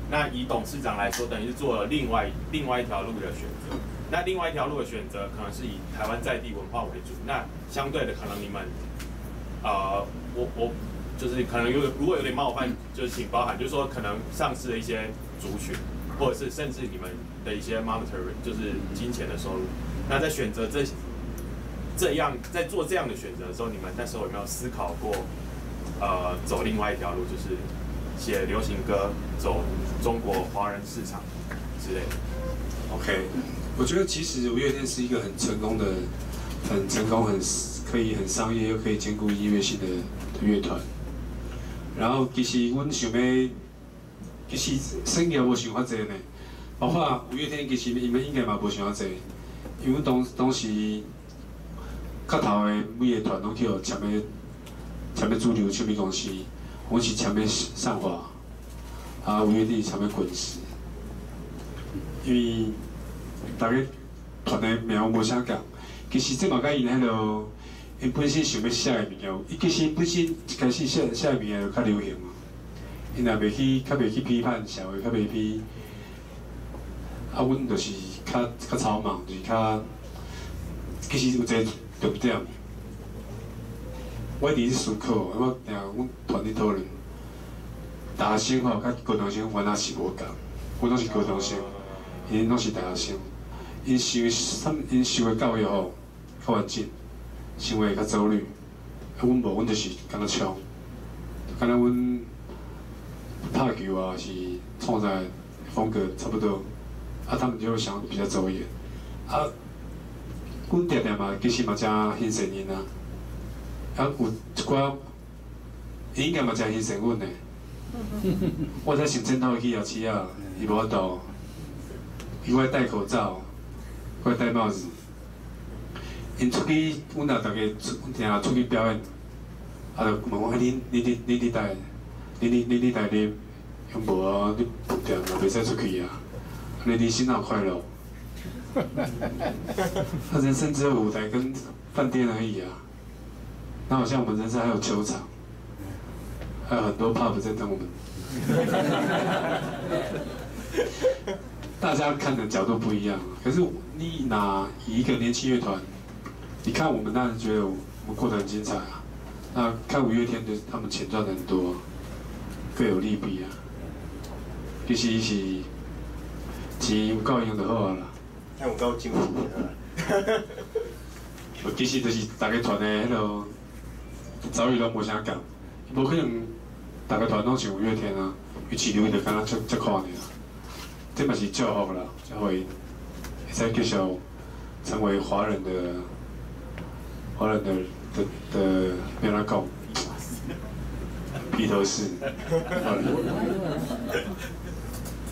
那以董事長來說，等於是做了另外一條路的選擇。那另外一條路的選擇，可能是以台灣在地文化為主。那相對的，可能你們，我就是可能如果有點冒犯，就是請包涵，就是說可能喪失了一些族群，或者是甚至你們的一些 monetary，就是金錢的收入。那在選擇這樣在做這樣的選擇的時候，你們那時候有沒有思考過，走另外一條路，就是寫流行歌，走中國華人市場之類的？OK，我覺得其實五月天是一個很成功的、很成功、很可以很商業又可以兼顧音樂性的樂團。然後其實阮想欲，其實生意無想遐濟呢，包括五月天其實伊們應該嘛無想遐濟，因為阮當時較頭的每個團攏去予簽欲主流唱片公司，阮是簽欲上華，啊五月天是簽欲滾石，因為逐家團的名無啥仝，其實這嘛佮𪜶彼落，𪜶本身想欲寫的物件，伊其實本身一開始寫的物件就較流行嘛，𪜶也袂去較袂去批判社會，較袂去，啊，阮就是較草莽，就是較，其實有一個重點，我一直咧思考，我定阮團咧討論，大學生吼佮高中生原來是無仝，阮攏是高中生，𪜶攏是大學生，𪜶受的教育吼較完整，生活較周律，啊，阮無，阮就是敢若衝，敢若阮拍球啊是創作風格差不多，啊，他們就想比較走眼，啊，阮定定嘛其實嘛誠欣賞𪜶啊，啊有一寡，伊應該嘛誠欣賞阮的，我才上鏡頭去夜市啊，伊無法度，伊愛戴口罩，閣愛戴帽子。𪜶出去，阮若逐家出，定定出去表演，啊，就問我，恁佇佗，恁佇佗啉？伊講無啊，你飯店嘛袂使出去啊，按呢你心哪有快樂？他人生只有舞台跟飯店而已啊，那好像我們人生還有球場，還有很多 pub 在等我們。大家看的角度不一樣，可是你拿以一個年輕樂團，你看我們當然覺得我們過得很精彩啊，那看五月天的他們錢賺得很多，各有利弊啊。其實是錢有夠用就好啊啦。看有夠精啊！其實就是逐个團的彼落遭遇攏無啥仝，無可能逐个團攏像五月天啊，伊市場就敢若這款爾，這嘛是祝福啦，才會會使繼續成為華人的欲按怎講，披頭士。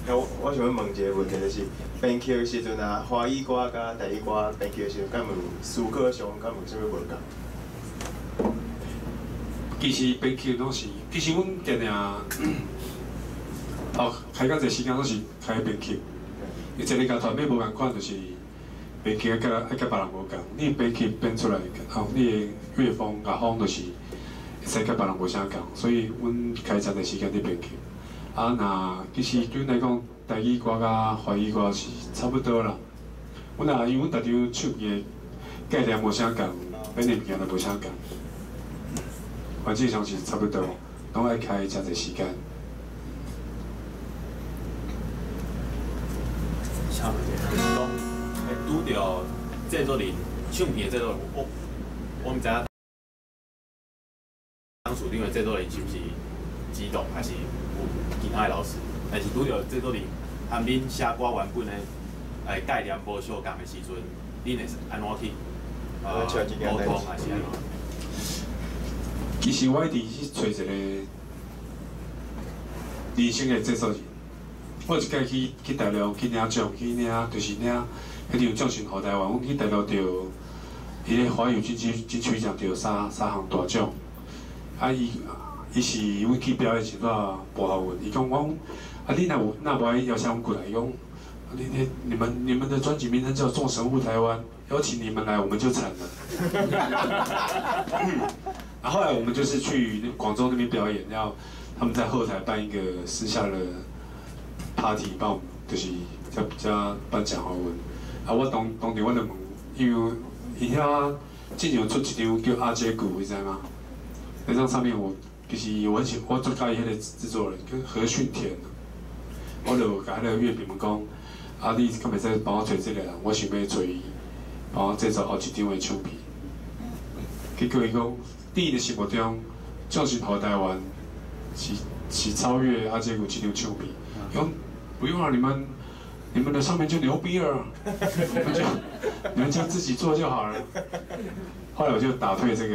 我想欲問一个問題，就是編曲的時陣啊，華語歌佮台語歌編曲的時陣，敢有思考上敢有啥物無仝？其實編曲攏是，其實阮定定，哦，開較濟時間攏是開編曲。伊一个樂團欲無仝款，就是編曲愛佮別人無仝。你編曲編出來，哦，你的樂風樂風就是會使佮別人無啥仝，所以阮開誠濟時間佇編曲。啊，若其實對阮來講，台語歌佮華語歌是差不多啦。阮若因為阮逐張唱片的概念無啥仝，編的物件都無啥仝，反正上是差不多，攏愛開誠濟時間。請問一下，就是講，拄著製作人，唱片的製作人，我毋知影當處長的製作人是毋是指導，還是有其他的老師？但是拄著製作人和恁寫歌原本的概念無相仝的時陣，恁會按怎去溝通，還是按怎？其實我一直去揣一個年輕的製作人。我一擺去大陸去領獎，去領就是領彼張獎賞予台灣。阮去大陸著，伊個華語金曲獎著三項大獎。啊，伊是阮去表演時拄仔跋予阮，伊講阮啊，你若有若無愛邀請阮過來，伊講你們的專輯名稱叫《眾神護台灣》，邀請你們來我們就慘了。啊，後來我們就是去廣州那邊表演，然後他們在後台辦一個私下的 party，幫我們就是遮頒獎予阮。啊，我當時我就問，因為伊遐之前有出一張叫《阿姐鼓》，你知嗎？那張唱片我其實我很喜，我足佮意彼個製作人叫何訓田。我就共彼個樂評問講，啊，你敢會使幫我揣這個人？我想欲揣伊，幫我製作後一張的唱片。結果伊講，佇伊的心目中，眾神護台灣是超越阿姐鼓這張唱片。伊講不用了，你們的上面就牛逼了，你們就自己做就好了。後來我就打退這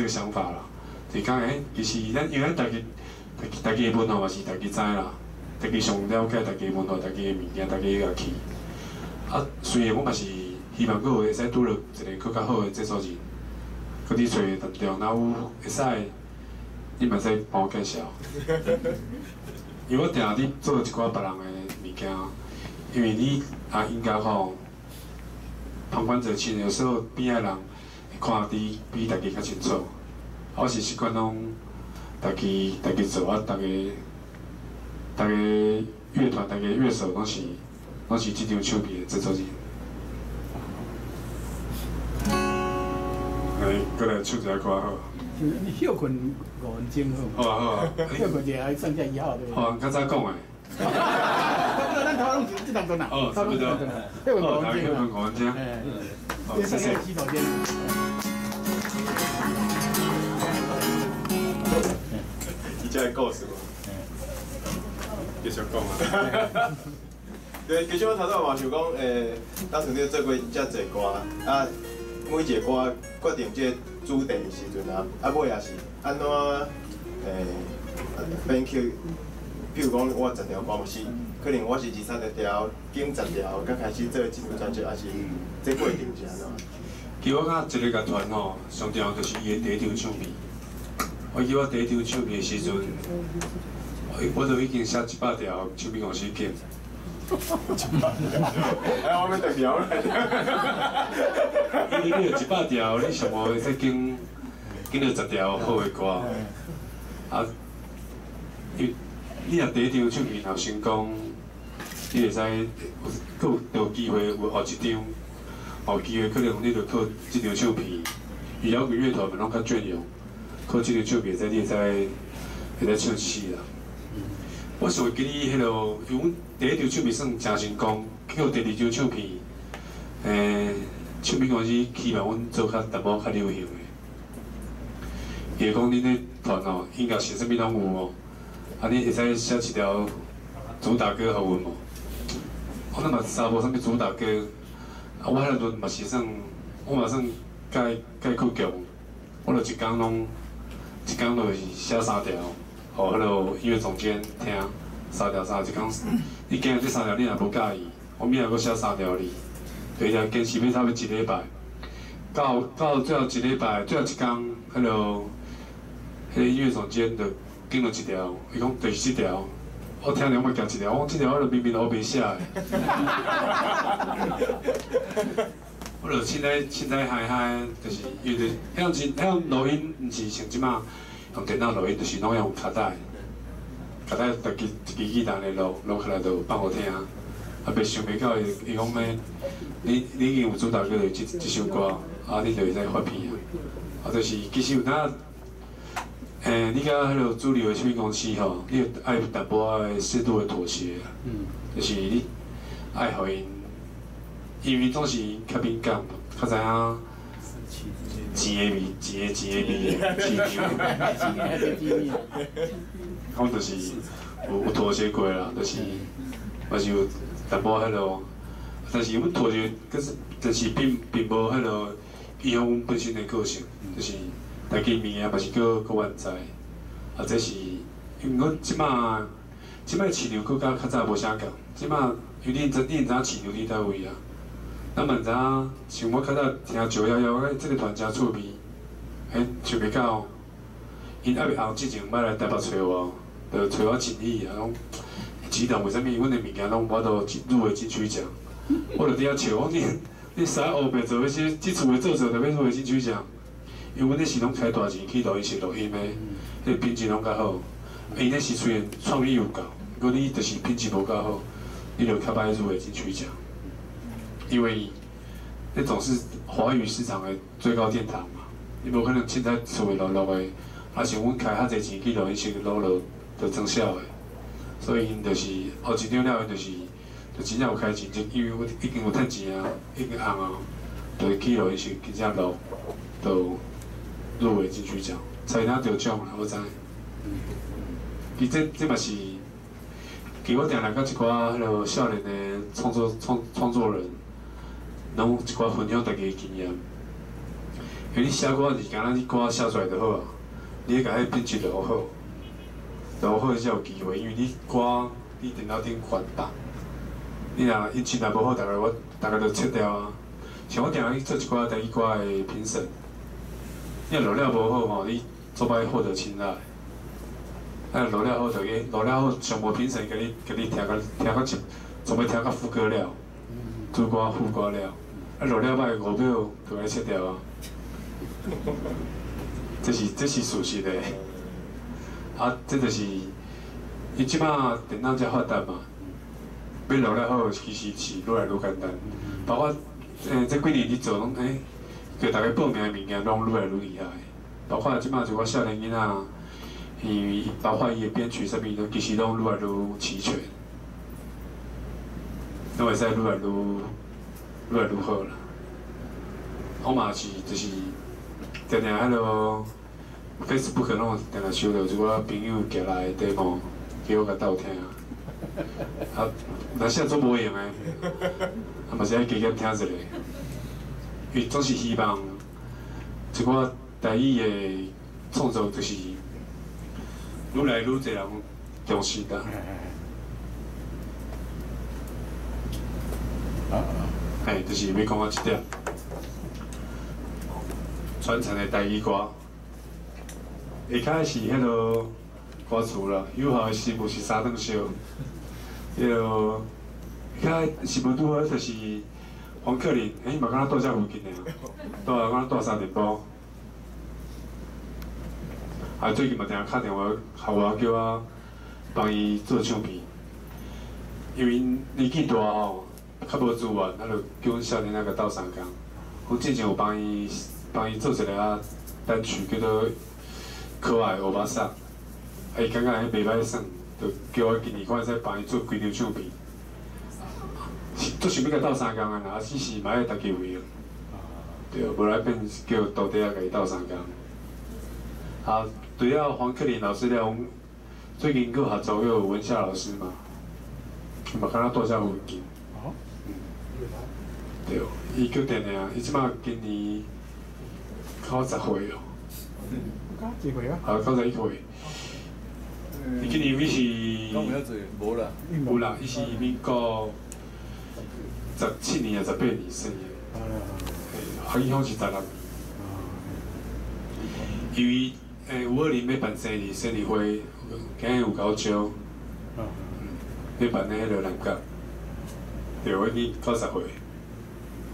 個想法啦。就講其實咱因為咱家己的文化嘛是家己知啦，家己上了解家己的文化、家己的物件、家己的樂器。啊，雖然我嘛是希望閣有會使拄著一個閣較好的製作人，閣佇揣當中，若有會使，你嘛使幫我介紹。因為我定定佇做一寡別人的物件，因為你啊應該吼，旁觀者清，有時候邊仔人會看得比家己較清楚。我是習慣攏家己做，啊，逐個樂團、逐個樂手攏是這張唱片的製作人。來，閣來唱一下歌好。你歇睏5分鐘好。好啊好啊。歇睏一下，算只一號對。好啊，較早講的。差不多，咱頭攏是這當陣啦。哦，差不多。歇睏5分鐘。歇睏5分鐘。好，謝謝。洗手間。你這個故事。繼續講啊。對，其實我頭拄嘛想講，當時你做過遮濟歌，啊，每一個歌決定這個主題的時陣啊，啊尾也是按怎編曲，比如講我十條歌嘛是，可能我是20-30條，揀10條，才開始做這張專輯，還是這過程是按怎？其實我感覺一個樂團吼，上重要就是伊的第一張唱片。我記我第一張唱片的時陣，我都已經寫100條唱片公司揀。100條，哎，我欲斷條啦！你有100條，你上無會使揀到10條好的歌。啊，你若第一張唱片若成功，你會使閣有機會有後一張，有機會可能你就靠這張唱片，搖滾樂團嘛攏較雋用，靠這張唱片會使你會使唱一世人。我想會記得彼個，因為阮第一張唱片算誠成功，結果第二張唱片，唱片公司希望阮做較淡薄較流行的。伊會講恁咧團吼，音樂性啥物攏有哦，啊，你會使寫一條主打歌予阮無？我那嘛查無啥物主打歌，啊，我彼阵嘛是算，我嘛算介倔強，我就一工攏，一工就是寫三條。予彼个音樂總監聽，三條三條一工，你今日這三條你若無佮意，我明仔閣寫三條你，就一直堅持欲差不多一禮拜，到最後一禮拜，最後一工，彼个音樂總監就揀了一條，伊講就是這條，我聽著我嘛驚一條，我講這條我就明明烏白寫的，我就凊彩嗨嗨，就是因為彼陣彼錄音毋是像這馬。用電腦錄音，就是攏用卡帶，家逐支一支吉他咧录，录起来就放予聽。啊，袂想袂到伊伊講咩？你已經有主打歌就是這首歌，啊，你就會使發片啊。啊，就是其實有當，你佮彼个主流的唱片公司吼，你愛淡薄仔適度的妥協啊。就是你愛予𪜶，因為總是較敏感，較知影錢的味，錢的味的市場。講就是有妥協過啦，就是嘛是有淡薄彼落，但是阮妥協，可是但是並無彼落影響阮本身的個性，就是台語物件嘛是閣閣原在，啊，這是因為阮這擺市場閣佮較早無啥仝，這擺因為恁知影市場佇佗位啊？咱嘛毋知影，像我較早聽911，欸，這个團誠趣味，欸，想袂到，𪜶猶未紅之前，捌來台北揣我，就揣我真理啊，講激動為啥物阮的物件攏無法度入圍金曲獎？我就佇遐笑，講你啥烏白做，這這厝的做做就欲入圍金曲獎？因為阮彼時攏開大錢去錄音室錄音的，彼個品質攏較好。𪜶彼時雖然創意有夠，不過你就是品質無夠好，你就較歹入圍金曲獎。因為那總是華語市場的最高殿堂嘛，你無可能凊彩厝的錄錄的，啊像阮開較濟錢去錄音室錄錄，就裝痟的。所以𪜶就是哦，一張了，𪜶就是就真正有開錢，就因為阮已經有趁錢啊，已經紅啊，就去錄音室真正錄，就入圍金曲獎，才當得獎啦，我知。伊這嘛是，其實我定定佮一寡彼个少年的創作人，攏一寡分享家己的經驗。因為你寫歌是敢若你歌寫出來就好啊，你愛共彼品質錄好，錄好才有機會。因為你歌你電腦頂懸放，你若音質若無好，逐个我逐个就切掉啊。像我定定去做一寡台語歌的評審，你若錄了無好吼，你做歹獲得青睞。啊，錄了好就去，錄了好，上無評審共你聽到一，從欲聽到副歌了，主歌副歌了，啊錄了歹5秒就共切掉啊。這是事實的。啊，這就是，伊這擺電腦遮發達嘛，欲錄了好，其實是愈來愈簡單。包括這幾年咧做攏叫逐家報名的物件攏愈來愈厲害。包括這擺一寡少年囡仔。伊包括伊的編曲啥物，攏其實攏愈來愈齊全，攏會使愈來愈好啦。我嘛是就是定定彼落 Facebook 攏定定收到一寡朋友寄來的 demo，叫我共鬥聽。啊，若寫足無用的，啊嘛是愛加減聽一下。伊總是希望一寡台語的創作就是愈來愈濟人重視啦。嘿，就是欲講到這點，傳承的台語歌，一開始彼个歌詞啦，有效的新聞是三頓燒，彼个一開新聞拄好就是黃克林，欸，伊嘛敢若住遮附近的啊，住敢若住三重埔。啊，最近嘛定定敲電話予我，叫我幫伊做唱片，因為𪜶年紀大吼，較無資源，啊，就叫阮少年仔共鬥相共。阮之前有幫伊做一个啊單曲，叫做《可愛歐巴桑》，啊，伊感覺彼袂歹耍，就叫我今年看會使幫伊做幾張唱片。足想欲共鬥相共的啦，啊，只是嘛愛家己有閒，對，無來變叫徒弟仔共伊鬥相共。啊，除了黃克林老師了，阮最近閣合作有文夏老師嘛，嘛敢若住遮附近。哦。對，伊叫定定，伊這擺今年90歲哦。幾歲啊？啊，91歲。伊今年伊是。講有遐濟，無啦。有啦，伊是民國17年啊，18年生的。嘿，伊好是16年。因為520欲辦生日會，今日有共我招，欲辦咧彼个南港，對，我已經90歲，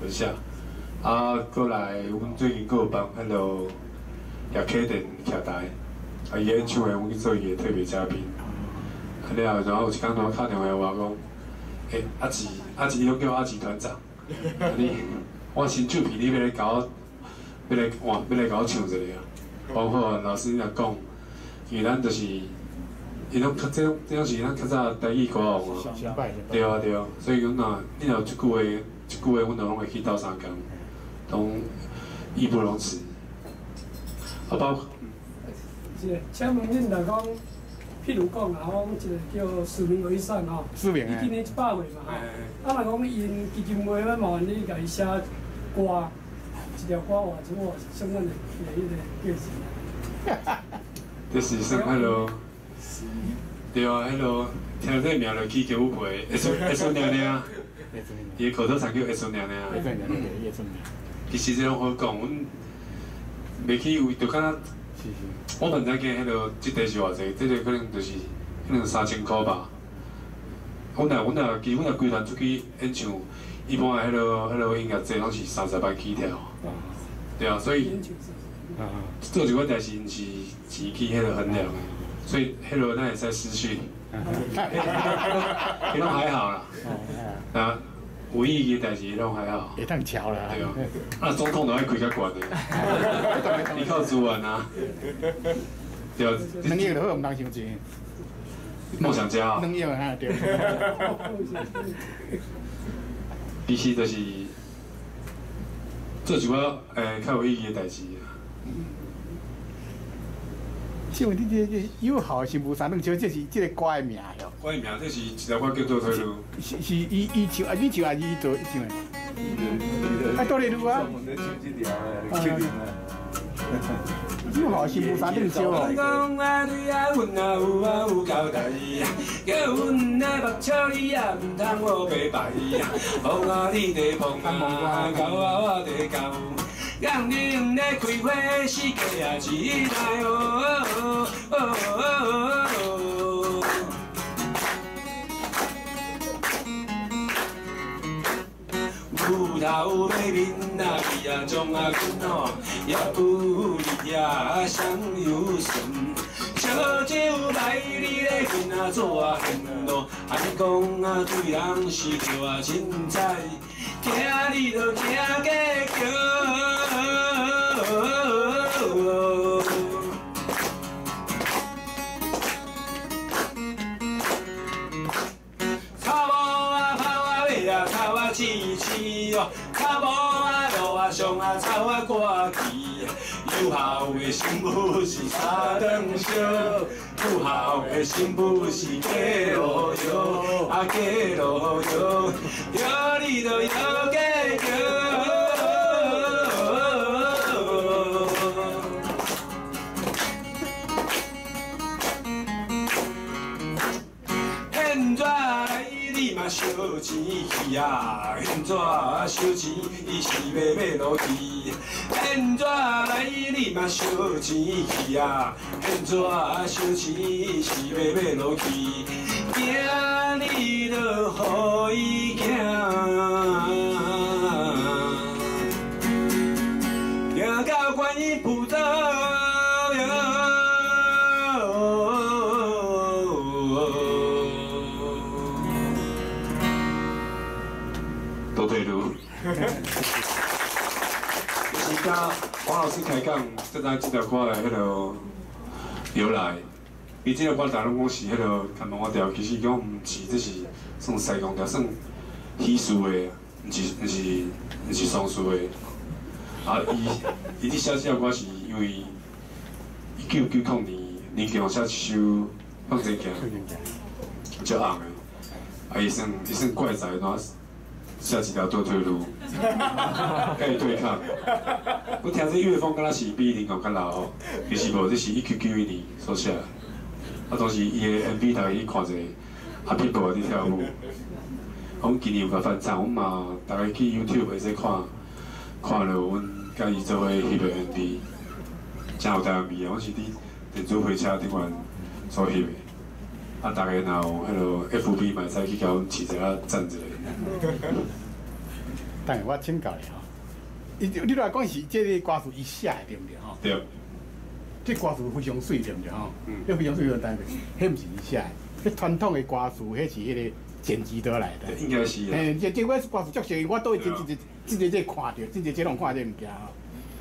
文夏，啊，閣來，阮最近閣有幫彼个葉啟田徛台，啊，伊演唱會，阮去做伊的特別嘉賓，啊了后，然后有一工突然敲电话予我讲，欸，阿志，阿志，伊拢叫我阿志团长，啊你，我新唱片你欲来共我，欲来换，欲来共我唱一个啊？我讲好啊，老师你若讲，因为咱就是，伊拢较这种这种是咱较早台语歌王啊，对啊对啊，所以讲若你若有这句话，这句话阮就拢会去斗相共，拢义不容辞。啊包括。是，请问恁若讲，譬如讲啊，讲一个叫市民为善吼，市民伊今年100岁嘛吼，啊若讲𪜶基金会要麻烦你共伊写歌，一条歌换出我算阮的彼个价钱。这是算彼落，对啊，彼落听这名就起鸡母皮，会孙会孙娘娘，伊的口头禅叫会孙娘娘。其实这拢好讲，阮袂去为，就敢若。我毋知影彼落这块是偌济，这个可能就是可能3000箍吧。阮若阮若其实阮若规团出去演唱，一般的彼落音乐节拢是30万起跳。对啊，所以做一寡代志毋是钱去彼落衡量的，所以彼落咱会使私讯，彼拢还好啦。啊，有意义的代志拢还好。会当乔啦。对啊，啊总统都爱开较悬的，依靠资源啊。对啊。2亿就好，毋通伤济。梦想家啊。 2亿啊，对。其实就是做一寡较有意义的代志啊。请问你这个友好新妇三顿烧，这是这个歌的名哟？歌的名，这是一条歌叫做《退路》。是是伊伊唱啊，你唱还是伊做唱的？啊，倒来路啊！友好新妇三顿烧哦。讲啊，对啊，阮啊有啊有交代，叫阮的目睭你也毋通乌白白。风啊你伫碰啊，狗啊我伫狗。人恁咧开花是假啊是来哦哦哦。牛头马面啊，味啊将啊滚哦，也不离啊双又顺。烧酒来你咧跟啊做啊献咯，按讲啊对人是叫啊凊彩，惊你就惊过桥。草某啊跑啊马啊草啊鼠鼠哦，草某啊路啊上啊草啊歌去。友好的新妇是三顿烧，友好的新妇是假路药，啊假路药，摇你就摇过桥。现在你嘛烧钱去啊，现在烧钱伊是欲买落去。现在来你嘛烧钱去啊，现在烧钱是欲买落去。惊你就予伊惊，惊到观音菩萨。倒退噜。其实甲黄老师开讲，才知这条歌的彼个由来。伊这条歌大拢讲是彼个牵梦仔调，其实讲毋是，这是算西贡调，算喜事的，毋是丧事的。啊，伊伫写这条歌是因为1990年林强写一首《向前行》，足红的。啊，伊算怪才，怎写一条倒退噜，佮伊对抗。我听这乐风敢若是比林强较老吼，其实无，这是1991年所写的。啊，当时伊的 MV 大家去看者，阿pitbull伫跳舞。阮今年有共翻唱，阮嘛逐家去 YouTube 会使看，看著阮佮伊做伙翕的 MV，真有台湾味啊！阮是伫电子火车顶悬所翕的。啊，逐家若有彼落 FB 嘛会使去共阮饲一下赞一下。等下我请教你吼，伊你来讲是这个歌词伊写的对毋对吼？对。这歌词非常媠对毋对吼？这非常媠，但是彼毋是伊写的，彼傳統的歌詞，彼是彼个剪輯得來的。應該是啊。嘿，這這我歌詞足熟，我都會真真真真這看著，真濟這攏看這物件吼。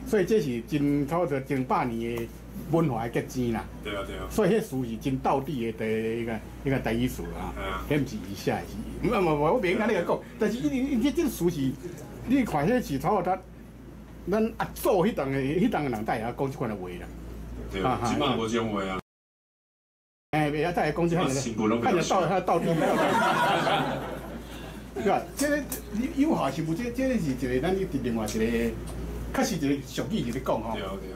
所以這是真差不多近百年的文化的結晶啦。對啊對啊。所以彼詞是真道地的一個台語詞啊，彼毋是伊寫的，是，毋毋毋，我袂按呢講，但是伊伊這這詞是，你看彼是差不多咱阿祖彼當的人才會曉講這款的話啦。對啊，這擺無這種話啊。哎，袂曉再講這款的，看著道道地。對吧？這个有效是無？這個是一個咱另外一個，確實一個俗語是咧講吼。對啊對啊。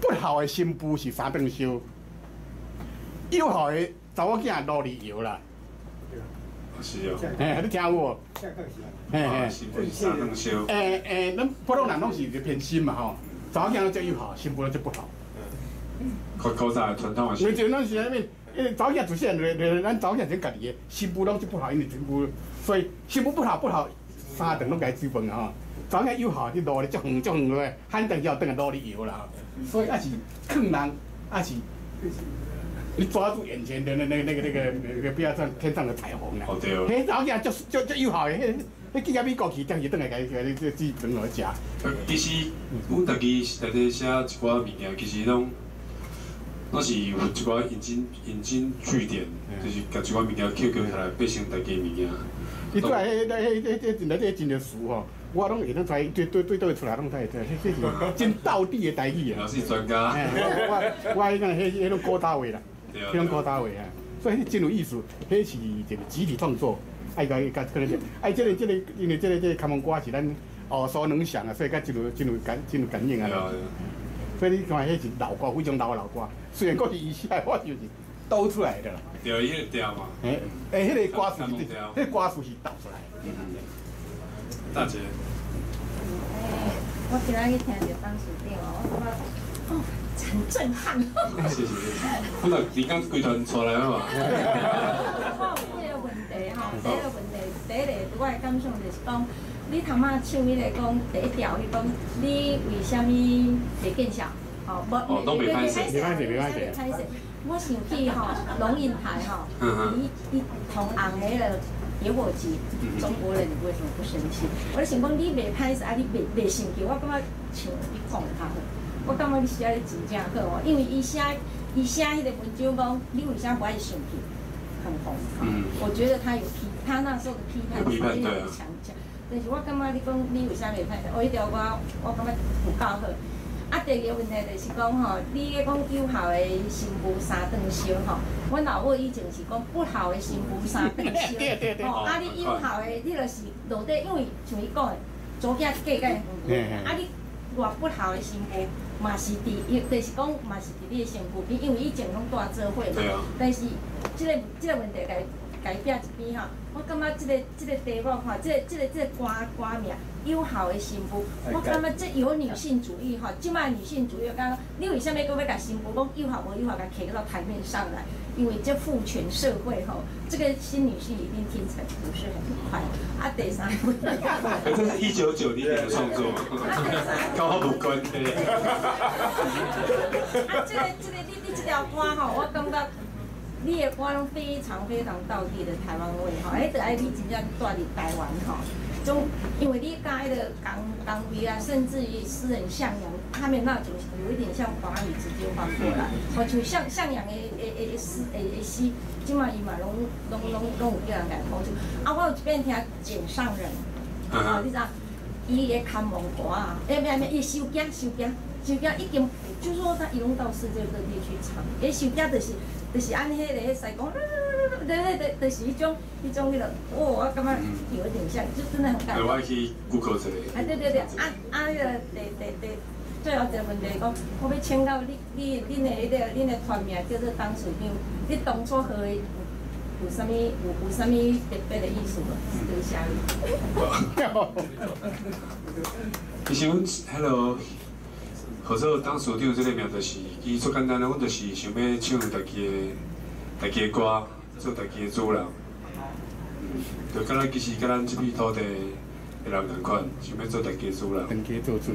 不孝的新婦是三頓燒，有孝的查某囝爐裡搖啦。是哦。嘿，你聽有無？嘿嘿。新婦是三頓燒。欸欸，咱普通人攏是偏心嘛吼，查某囝攏足有孝，新婦攏足不孝。較古早的傳統的。因為就咱是啥物？因為查某囝自細漢就咱查某囝先家己的，新婦攏足不孝，因為新婦，所以新婦不孝不孝，三頓攏共伊煮飯吼。查某囝有孝，佇爐咧足遠足遠落，喊頓以後轉來爐裡搖啦。所以抑是勸人，抑是你抓住眼前的那個，不要像天上的彩虹啦。哦對哦。彼查某囝足足足有孝的，彼彼寄到美國去，當時轉來共伊共伊煮飯予伊食。其實，阮家己內底寫一寡物件，其實攏是有一寡引經據典，就是共一寡物件捡起來變成家己物件。伊對彼彼彼彼內底真濟詞吼，我攏會當知，對對對，佗出來攏知，這是真道地的台語啊。老師專家。我彼個彼種古早話啦，彼種古早話啊，所以彼真有意思，彼是一個集體創作，愛共伊共可能，哎，這個因為這個看門歌是咱耳熟能詳啊，所以較真有感應啊。所以你看，彼是老歌，非常老的老歌。雖然閣是伊寫的，我就是兜出來的啦。對，伊彼個調嘛。欸欸，彼個歌詞是，彼個歌詞是鬥出來的。大姐。我今仔日聽著董事長哦，我感覺哦，很震撼。謝謝謝謝。我若連工規團帶來啊嘛。我有幾個問題吼，第一個問題，第一個我的感想就是講，你頭仔唱彼個講第一條，伊講你為啥物袂見笑？吼，無袂歹勢，袂歹勢，袂歹勢。我想起吼龍應台吼，伊伊同紅的彼個點火機，中國人為什麼不生氣？我想講你袂歹勢，啊你袂生氣，我感覺像你講得較好。我感覺你寫得真正好哦，因為伊寫彼個文章講，你為啥無愛生氣？很紅。我覺得他有批，他那時候的批判非常強強。但是我感覺你講你為啥袂歹勢？哦，彼條歌我感覺有夠好。啊，第二個問題就是講吼，你咧講有孝的新婦三頓燒吼，阮老母以前是講不孝的新婦三頓燒，吼，啊你有孝的，你就是落底，因為像伊講的，查某囝嫁甲遠，啊你偌不孝的新婦嘛是佇，就是講嘛是佇你的身軀邊，因為以前攏蹛做伙嘛。但是這個問題共伊摒一邊吼，我感覺這個題目吼，這個歌名。有孝的新婦，我感覺這有女性主義吼，這擺女性主義，感覺你為啥物閣欲共新婦講有孝無有孝，共提到台面上來？因為這父權社會吼，這個新女性一定聽起來不是很愉快。啊，第三個，這是1990年的創作，跟我無關係。啊，這個你這條歌吼，我感覺你的歌攏非常非常道地的台灣味吼，彼著愛你真正蹛佇台灣吼。種，因為你佮彼個工位啊，甚至於詩人向陽，他們那種有一點像華語直接翻過來，吼像向陽的詩，這擺伊嘛攏有叫人共講出。啊，我有一遍聽井上人，哦，你知影，伊的看門歌啊，欸，咩咩，伊收驚收驚收驚，已經，就是說他一路到世界各地去唱，伊收驚就是按彼個彼西講，對對對，就是彼種彼個，哦，我感覺有點像，就真的很感動。我去 Google 一下。啊對對對，啊啊彼個第第第，最後一個問題講，我欲請教你恁的彼個恁的團名叫做董事長，你當初號的有啥物特別的意思無？多謝你。其實阮彼个號做董事長這個名，就是其實足簡單的，阮就是想欲唱家己的歌，做家己的主人。就敢若其實佮咱這片土地的人仝款，想欲做家己的主人。當家做主。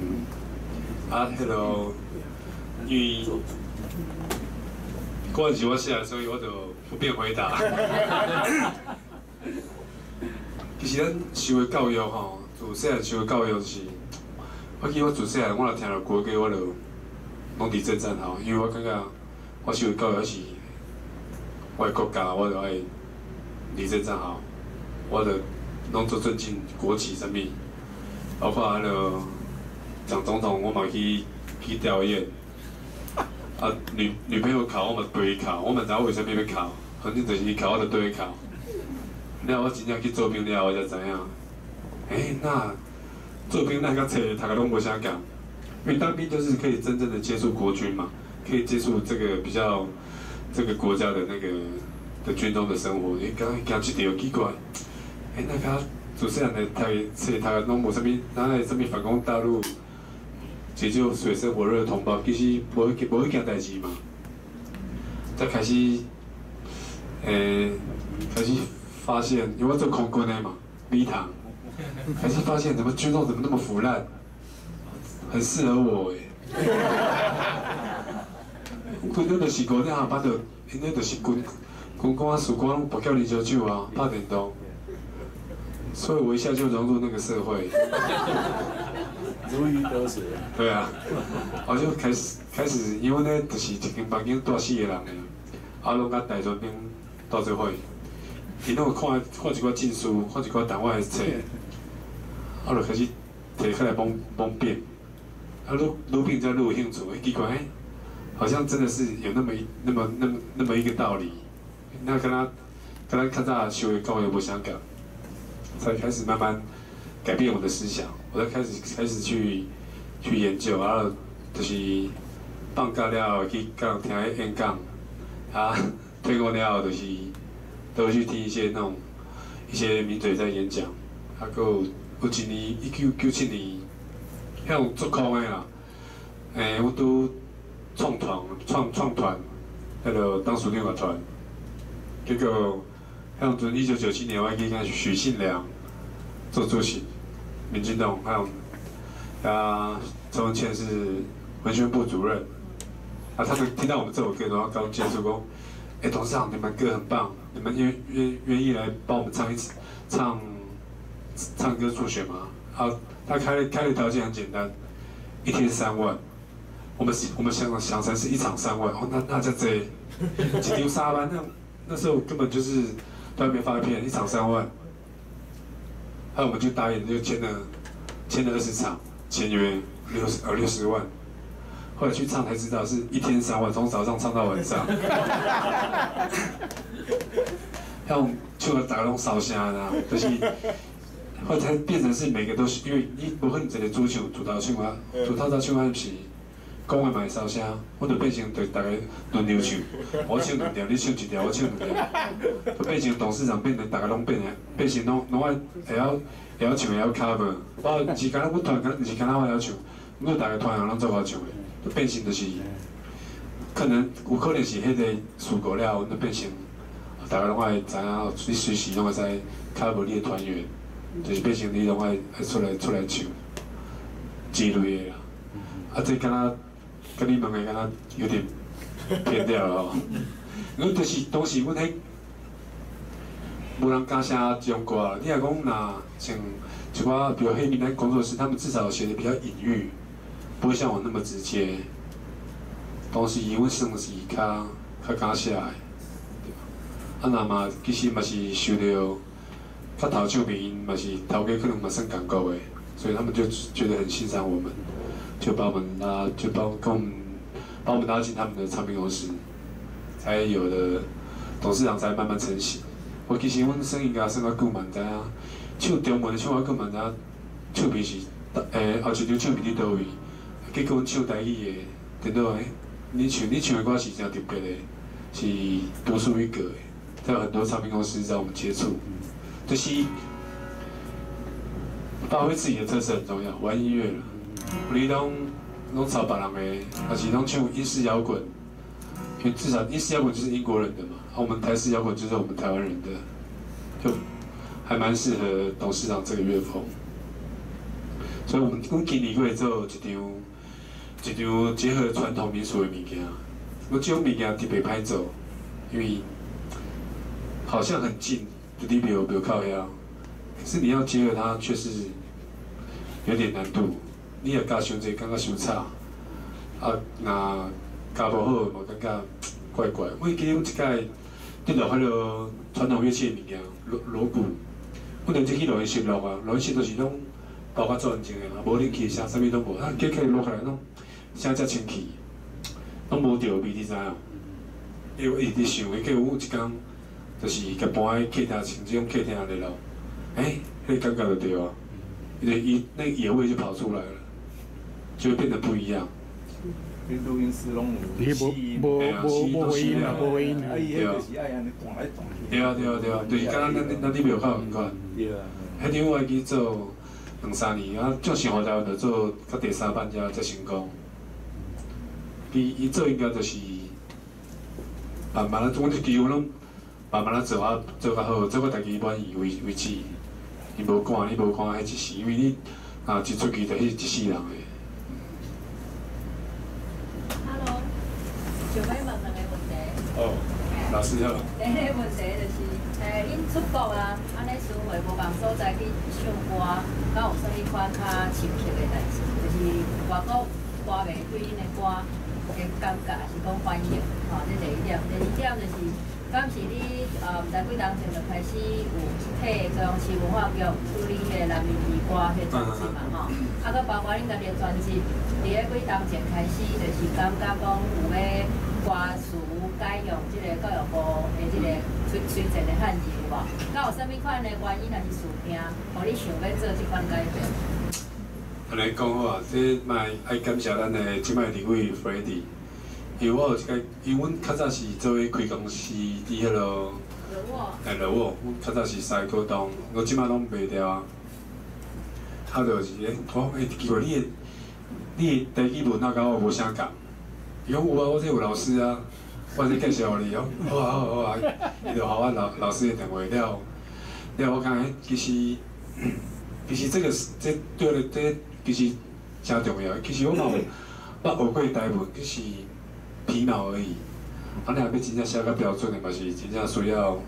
啊，彼个因為歌是我写的，所以我就不便回答。其實咱受的教育吼，自細漢受的教育是，我記得我自細漢，我若聽著國歌，我就攏佇戰戰吼，因為我感覺我受的教育是，我的國家，我就愛佇戰戰吼，我就攏足尊敬國旗啥物，包括彼个蔣總統，我嘛去吊唁。啊，女朋友哭，我嘛陪伊哭，我嘛毋知影為啥物欲哭，反正就是伊哭，我就綴伊哭。了後我真正去做兵了後，我才知影，那做兵那佮冊讀的攏無啥仝，因為當兵就是可以真正的接觸國軍嘛，可以接觸這個比較這個國家的那個的軍中的生活。你剛剛一條奇怪，那較自細漢的讀冊讀的攏無啥物，哪會啥物反攻大陸，解救水深火熱的同胞，其實無彼件代誌嘛。才開始，開始發現，因為我做空軍的嘛，禮堂，開始發現怎麼軍裝怎麼那麼腐爛，很適合我。軍裝就是5點下班就，𪜶咧就是軍官、士官攏跋筊啉燒酒啊，拍電動，所以我一下就融入那個社會，如魚得水。對啊，我就開始，因為呢，就是一間房間住四個人的，啊，攏佮大專兵鬥做伙。𪜶攏有看看一寡禁書，看一寡台灣的冊，啊，就開始提起來摸變，啊，愈愈變才愈有興趣，奇怪，好像真的是有那麼一那麼那麼那麼一個道理。那跟咱較早受的教育無相仝，才開始慢慢改變我的思想，我才開始去研究，啊，就是放假了後去佮人聽彼演講，啊，退伍了後就是。都會去聽一些那種一些名嘴在演講，啊，閣有一年1997年，彼種足空的啦，我拄創團創團，彼个董事長樂團，結果彼陣1997年我去佮許信良做主席，民進黨，還有啊陳文茜是文宣部主任，啊，他們聽到我們這首歌，然後剛接觸講，董事長，你們歌很棒。你們願意來幫我們唱一次，唱歌助選嗎？啊，他開的條件很簡單，一天3萬。我們想成是一場3萬，哦，那這濟，一場3萬，那時候根本就是都還沒發片，一場3萬。後來我們就答應，就簽了20場，簽約60萬。後來去唱才知道是一天3萬，從早上唱到晚上。像唱到大家攏燒聲啦，就是後來變成是每個都是，因為你無可能一個主唱主頭唱啊，主頭頭唱啊，毋是講話嘛會燒聲，我就變成就大家輪流唱，我唱兩條，你唱一條，我唱兩條，就變成董事長變成大家攏變成，變成攏愛會曉唱會曉 cover，我毋是干焦阮團，毋是干焦我會曉唱，毋過逐个團員攏足會唱的，就變成就是可能有可能是彼個事故了後，就變成。大家攏愛知影，你隨時攏會使 cover 你的團員，就是變成你攏愛出來唱之類的啦。啊，這敢若佮你問的敢若有點偏掉了吼。阮就是當時阮彼無人敢寫這種歌，你若講若像一寡比如黑名單工作室，他們至少寫得比較隱喻，不會像我那麼直接。當時阮算是較敢寫的。啊，那嘛，其實嘛是受著較頭唱片，𪜶嘛是頭家可能嘛算韓國的，所以他們就覺得很欣賞我們，就把我們拉，就幫跟我們把我們拉進他們的唱片公司，才有了董事長才慢慢成型。我其實阮算應該算較久嘛，毋知影唱中文唱較久嘛，毋知影唱片是後一張唱片佇佗位，結果阮唱台語的，顛倒你唱的歌是誠特別的，是獨樹一格的。在很多唱片公司找我們接觸，就是發揮自己的特色很重要。玩音樂啦，你攏抄別人的，還是攏唱英式搖滾？因為至少英式搖滾就是英國人的嘛，啊，我們台式搖滾就是我們台灣人的，就還蠻適合董事長這個樂風。所以，我們阮今年閣會做一張結合傳統民俗的物件，我這種物件特別歹做，因為好像很近，就佇廟廟口遐，可是你要結合它，卻是有點難度。你若教傷濟，感覺傷吵，啊，若教無好嘛，感覺怪怪。我記得阮一擺佇錄彼个傳統樂器的物件，鑼鑼鼓，阮就去錄音室錄啊，錄音室都是攏包括做安靜的嘛，無冷氣聲，啥物攏無，啊，加起來錄起來攏聲遮清氣，攏無著味，你知影？因為伊直想，伊叫阮有一工，就是共搬去客廳，像這種客廳來錄，欸，彼個感覺就對啊，伊就伊那個野味就跑出來了，就會變得不一樣。恁錄音室攏有無無無無回音啊，無回音啊，伊彼就是愛按呢彈來彈去。對啊對啊對啊，就是敢若咱佇廟口仝款。對啊。彼張我會記做兩三年，啊，眾生予台灣就做到第三版才才成功。伊伊做應該就是慢慢仔，阮就其實阮攏慢慢仔做啊，做較好，做到家己滿意為為止。伊無趕，你無趕彼一時，因為你若一出去就彼一世人的。 Hello，想欲問兩个問題。哦，老師好。第一个問題就是，𪜶出國啊，按呢巡迴無仝所在去唱歌，敢有啥物款較深刻的代誌？就是外國歌迷對𪜶的歌的感覺，抑是講反應，吼，這第一點。第二點就是，敢是你毋知幾冬前就開始有替高雄市文化局處理彼个難民兒歌彼專輯嘛，吼。啊，閣包括恁家己的專輯，佇咧幾冬前開始，就是感覺講有欲歌詞改用這个教育部的這个推推薦的漢字有無？敢有啥物款的原因，抑是事件，予你想欲做這款改變？按呢講好啊，這嘛愛感謝咱的這擺立委 Freddy，因為我有一個，因為阮較早是做伙開公司佇彼囉，欸，樂沃，阮較早是西高東，我這擺攏賣掉啊。啊，就是欸，我欸奇怪，你的你的台語文啊，佮我無啥仝。伊講有啊，我這有老師啊，我這介紹予你哦。好啊好啊好啊，伊就予我老老師的電話了，了我感覺其實其實這個是這對咧，這其實誠重要。其實我嘛有捌學過台文，只是皮毛而已。啊，你若欲真正寫較標準的，嘛是真正需要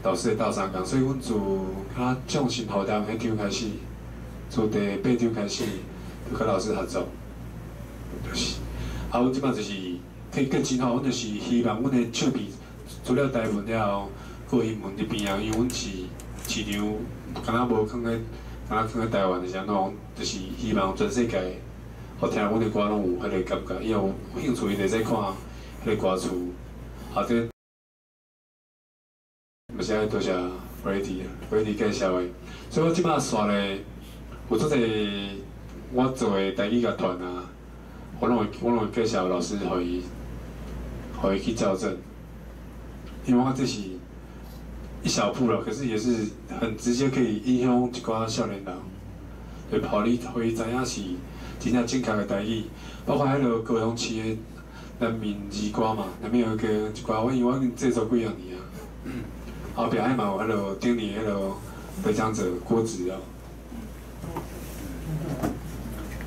老師的鬥相共。所以阮自較眾生予台灣彼張開始，自第八張開始，就佮老師合作，就是。啊，阮這擺就是可以更進化，阮就是希望阮的唱片除了台文了後，閣有英文佇邊仔，因為阮是市場，敢若無囥咧，敢若囥咧台灣是按怎，就是希望全世界，予聽阮的歌攏有彼个感覺，伊有興趣，伊就會使看彼个歌詞。啊，這嘛是愛多謝 Freddy 啊，Freddy 介紹的。所以我這擺煞咧，有足濟我做的台語樂團啊，我攏會介紹老師，予伊，予伊去校正。因為我這是一小步了，可是也是很直接可以影響一寡少年人，就予你，予伊知影是真正正確的台語，包括彼个高雄市的難民兒歌嘛，內面有一個一寡，我因為我已經製作幾仔年啊，後壁彼嘛有彼个頂年彼个得獎者郭子啊。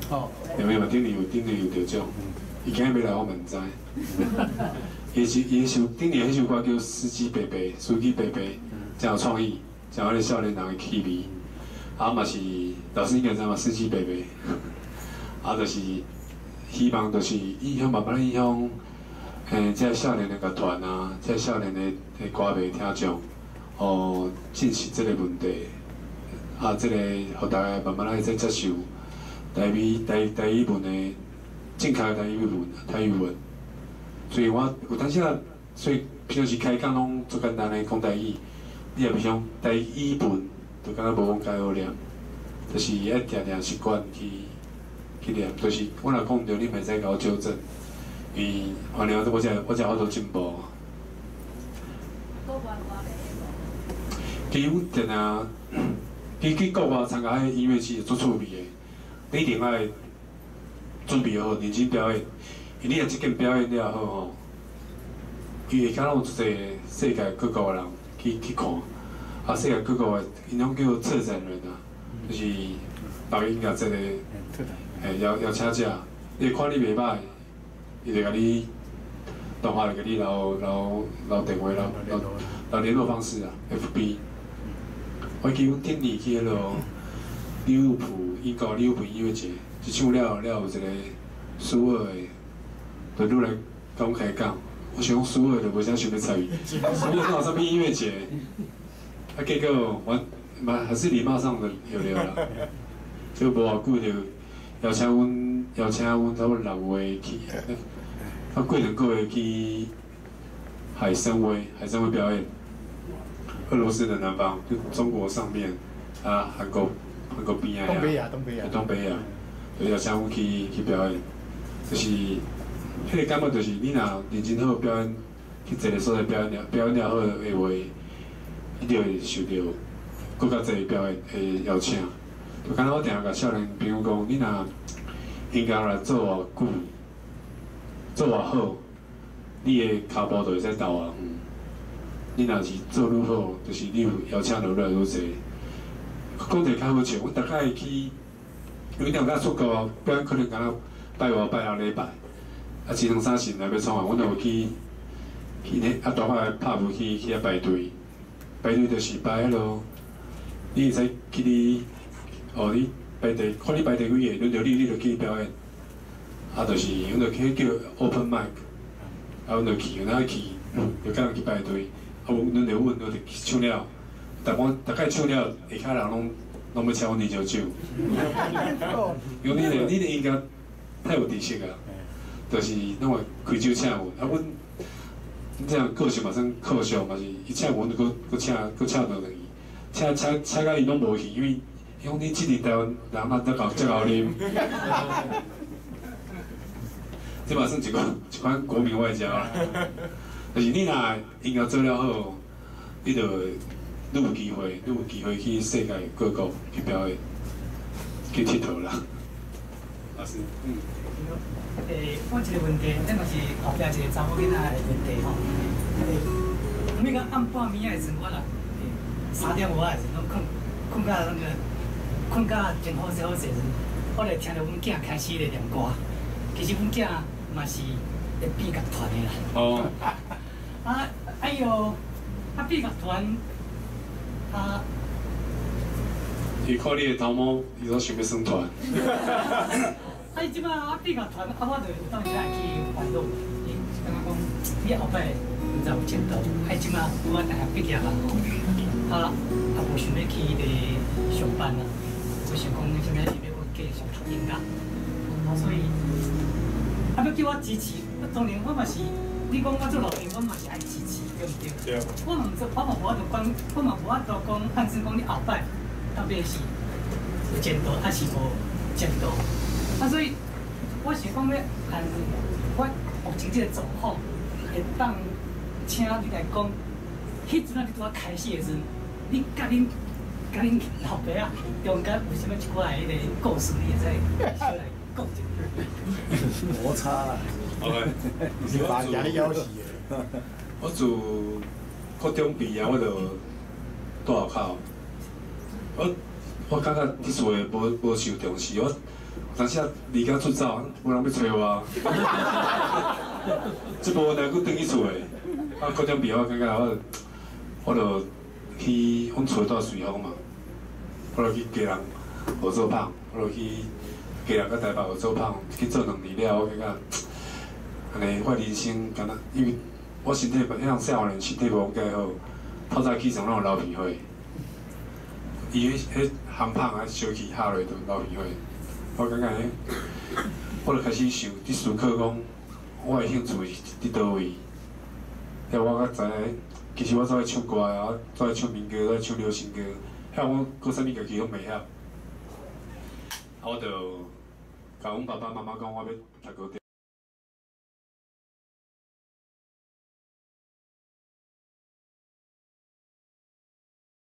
哦，有沒有？頂年有，頂年有得獎，伊今日欲來，我嘛毋知。伊是伊首頂年彼首歌叫《司機伯伯》，司機伯伯，誠有創意，誠有彼个少年人的氣味。啊嘛是老師應該知嘛，司機伯伯。啊，就是希望就是影響慢慢影響，這少年的樂團啊，這少年的的歌迷聽眾，哦，正視這個問題，啊，這個予大家慢慢來再接受台語台台語文的正確的台語文台語文。所以我有當時啊，所以平常時開講攏足簡單的講台語，你若欲想台語文，就敢若無講介好念，就是愛定定習慣去去念，就是我若講毋對，你嘛會使共我糾正，因為反正我才我才有法度進步。其實阮定定，其實去國外參加彼音樂節足趣味的，你一定愛準備好，認真表演。因為你若這間表演了好吼，伊會敢若有足濟世界各國的人去去看，啊，世界各國的，𪜶攏叫策展人啊，就是別音樂節的，嘿，邀邀請者，伊看你袂䆀，伊就共你同學會共你留電話，留聯絡方式啊，FB。我記阮頂年去彼落利物浦，英國利物浦音樂節，一唱了了有一個蘇俄的，就愈來共阮開講。我想講蘇俄就無啥想欲睬伊，蘇俄哪有啥物音樂節？啊，結果阮嘛還是禮貌上的有聊啦，就無偌久就邀請阮差不多6月去，啊過2個月去海參崴表演。俄羅斯的南方，就中國上面，啊，韓國邊仔。東北亞，東北亞。東北亞，就邀請阮去表演，就是彼個感覺就是你若認真好表演，去一個所在表演了，表演了好的話，你就會受著閣較濟表演的邀請。就敢若我定定共少年朋友講，你若音樂來做偌久，做偌好，你的跤步就會使踏偌遠。你若是做愈好，就是你有邀請就愈來愈濟。講一個較好笑，阮逐擺去，因為兩甲出國表演可能敢若拜五、拜六禮拜，啊，一兩三時來欲創啊，阮就有去咧啊，大塊拍去遐排隊，排隊就是排彼落，你會使去你，哦，你排第，看你排第幾个，輪著你，你就去表演。啊，就是阮就去叫 open mic，啊，阮就去，阮去，就共人去排隊。啊，阮輪著阮，我就去唱了，逐擺唱了，下跤人攏欲請阮啉燒酒。因為你的音樂太有特色啊，就是攏會開酒請阮。啊，阮這樣個性嘛算靠俗嘛是，伊請阮就閣請倒轉去，請甲伊攏無去，因為伊講你這佇台灣人哪遮𠢕遮𠢕啉。這嘛算一款國民外交啦。就是你若音樂做了好，你就愈有機會，愈有機會去世界各國去表演，去𨑨迌啦。老師，嗯。我一個問題，這嘛是後壁一個查某囡仔的問題吼。每個暗半暝仔的時陣，我若3點外的時陣，攏睏睏甲那個睏甲真好勢好勢時陣，我就聽著阮囝開始咧念歌。其實阮囝嘛是會變樂團的啦。哦。啊，哎喲，啊變樂團，啊。伊看你的頭毛，伊都想欲耍團。啊，伊這擺啊變樂團，啊我就有當時愛去煩惱，伊感覺講你後擺毋知有前途，啊這擺我大學畢業啊，啊啊無想欲去彼个上班啊，我想講啥物欲閣繼續讀音樂，啊所以啊欲叫我支持，我當然我嘛是，你講我做老爸，我嘛是愛支持，對毋對？對。我嘛毋知，我嘛無法度講，我嘛無法度講，按算講你後擺到底是有前途還是無前途？啊，所以我想講欲，按我目前這個狀況，會當請你來講，彼陣仔你拄仔開始的時陣，你佮恁老爸仔中間有啥物一寡的彼个故事，你會使小來講一下。摩擦啦。 OK。是把人咧枵死的。我自國中畢業，我就蹛外口。我感覺佇厝的無受重視，我有當時啊離家出走，無人欲揣我。這無問題，閣轉去厝的。啊，國中畢業，我感覺我就去阮厝蹛瑞豐嘛，我就去基隆學做麭，我就去基隆佮台北學做麭，去做2年了，我感覺按呢，我人生敢若因為我身體，彼陣細漢身體無講介好，透早起床攏會流鼻血。伊彼烘麭啊，燒氣下落就流鼻血。我感覺，我就開始想，佇思考講，我的興趣是佇佗位？了我才知影，其實我做愛唱歌啊，做愛唱民歌，做愛唱流行歌，遐我閣啥物樂器攏袂曉。啊，我就共阮爸爸媽媽講，我欲讀高中。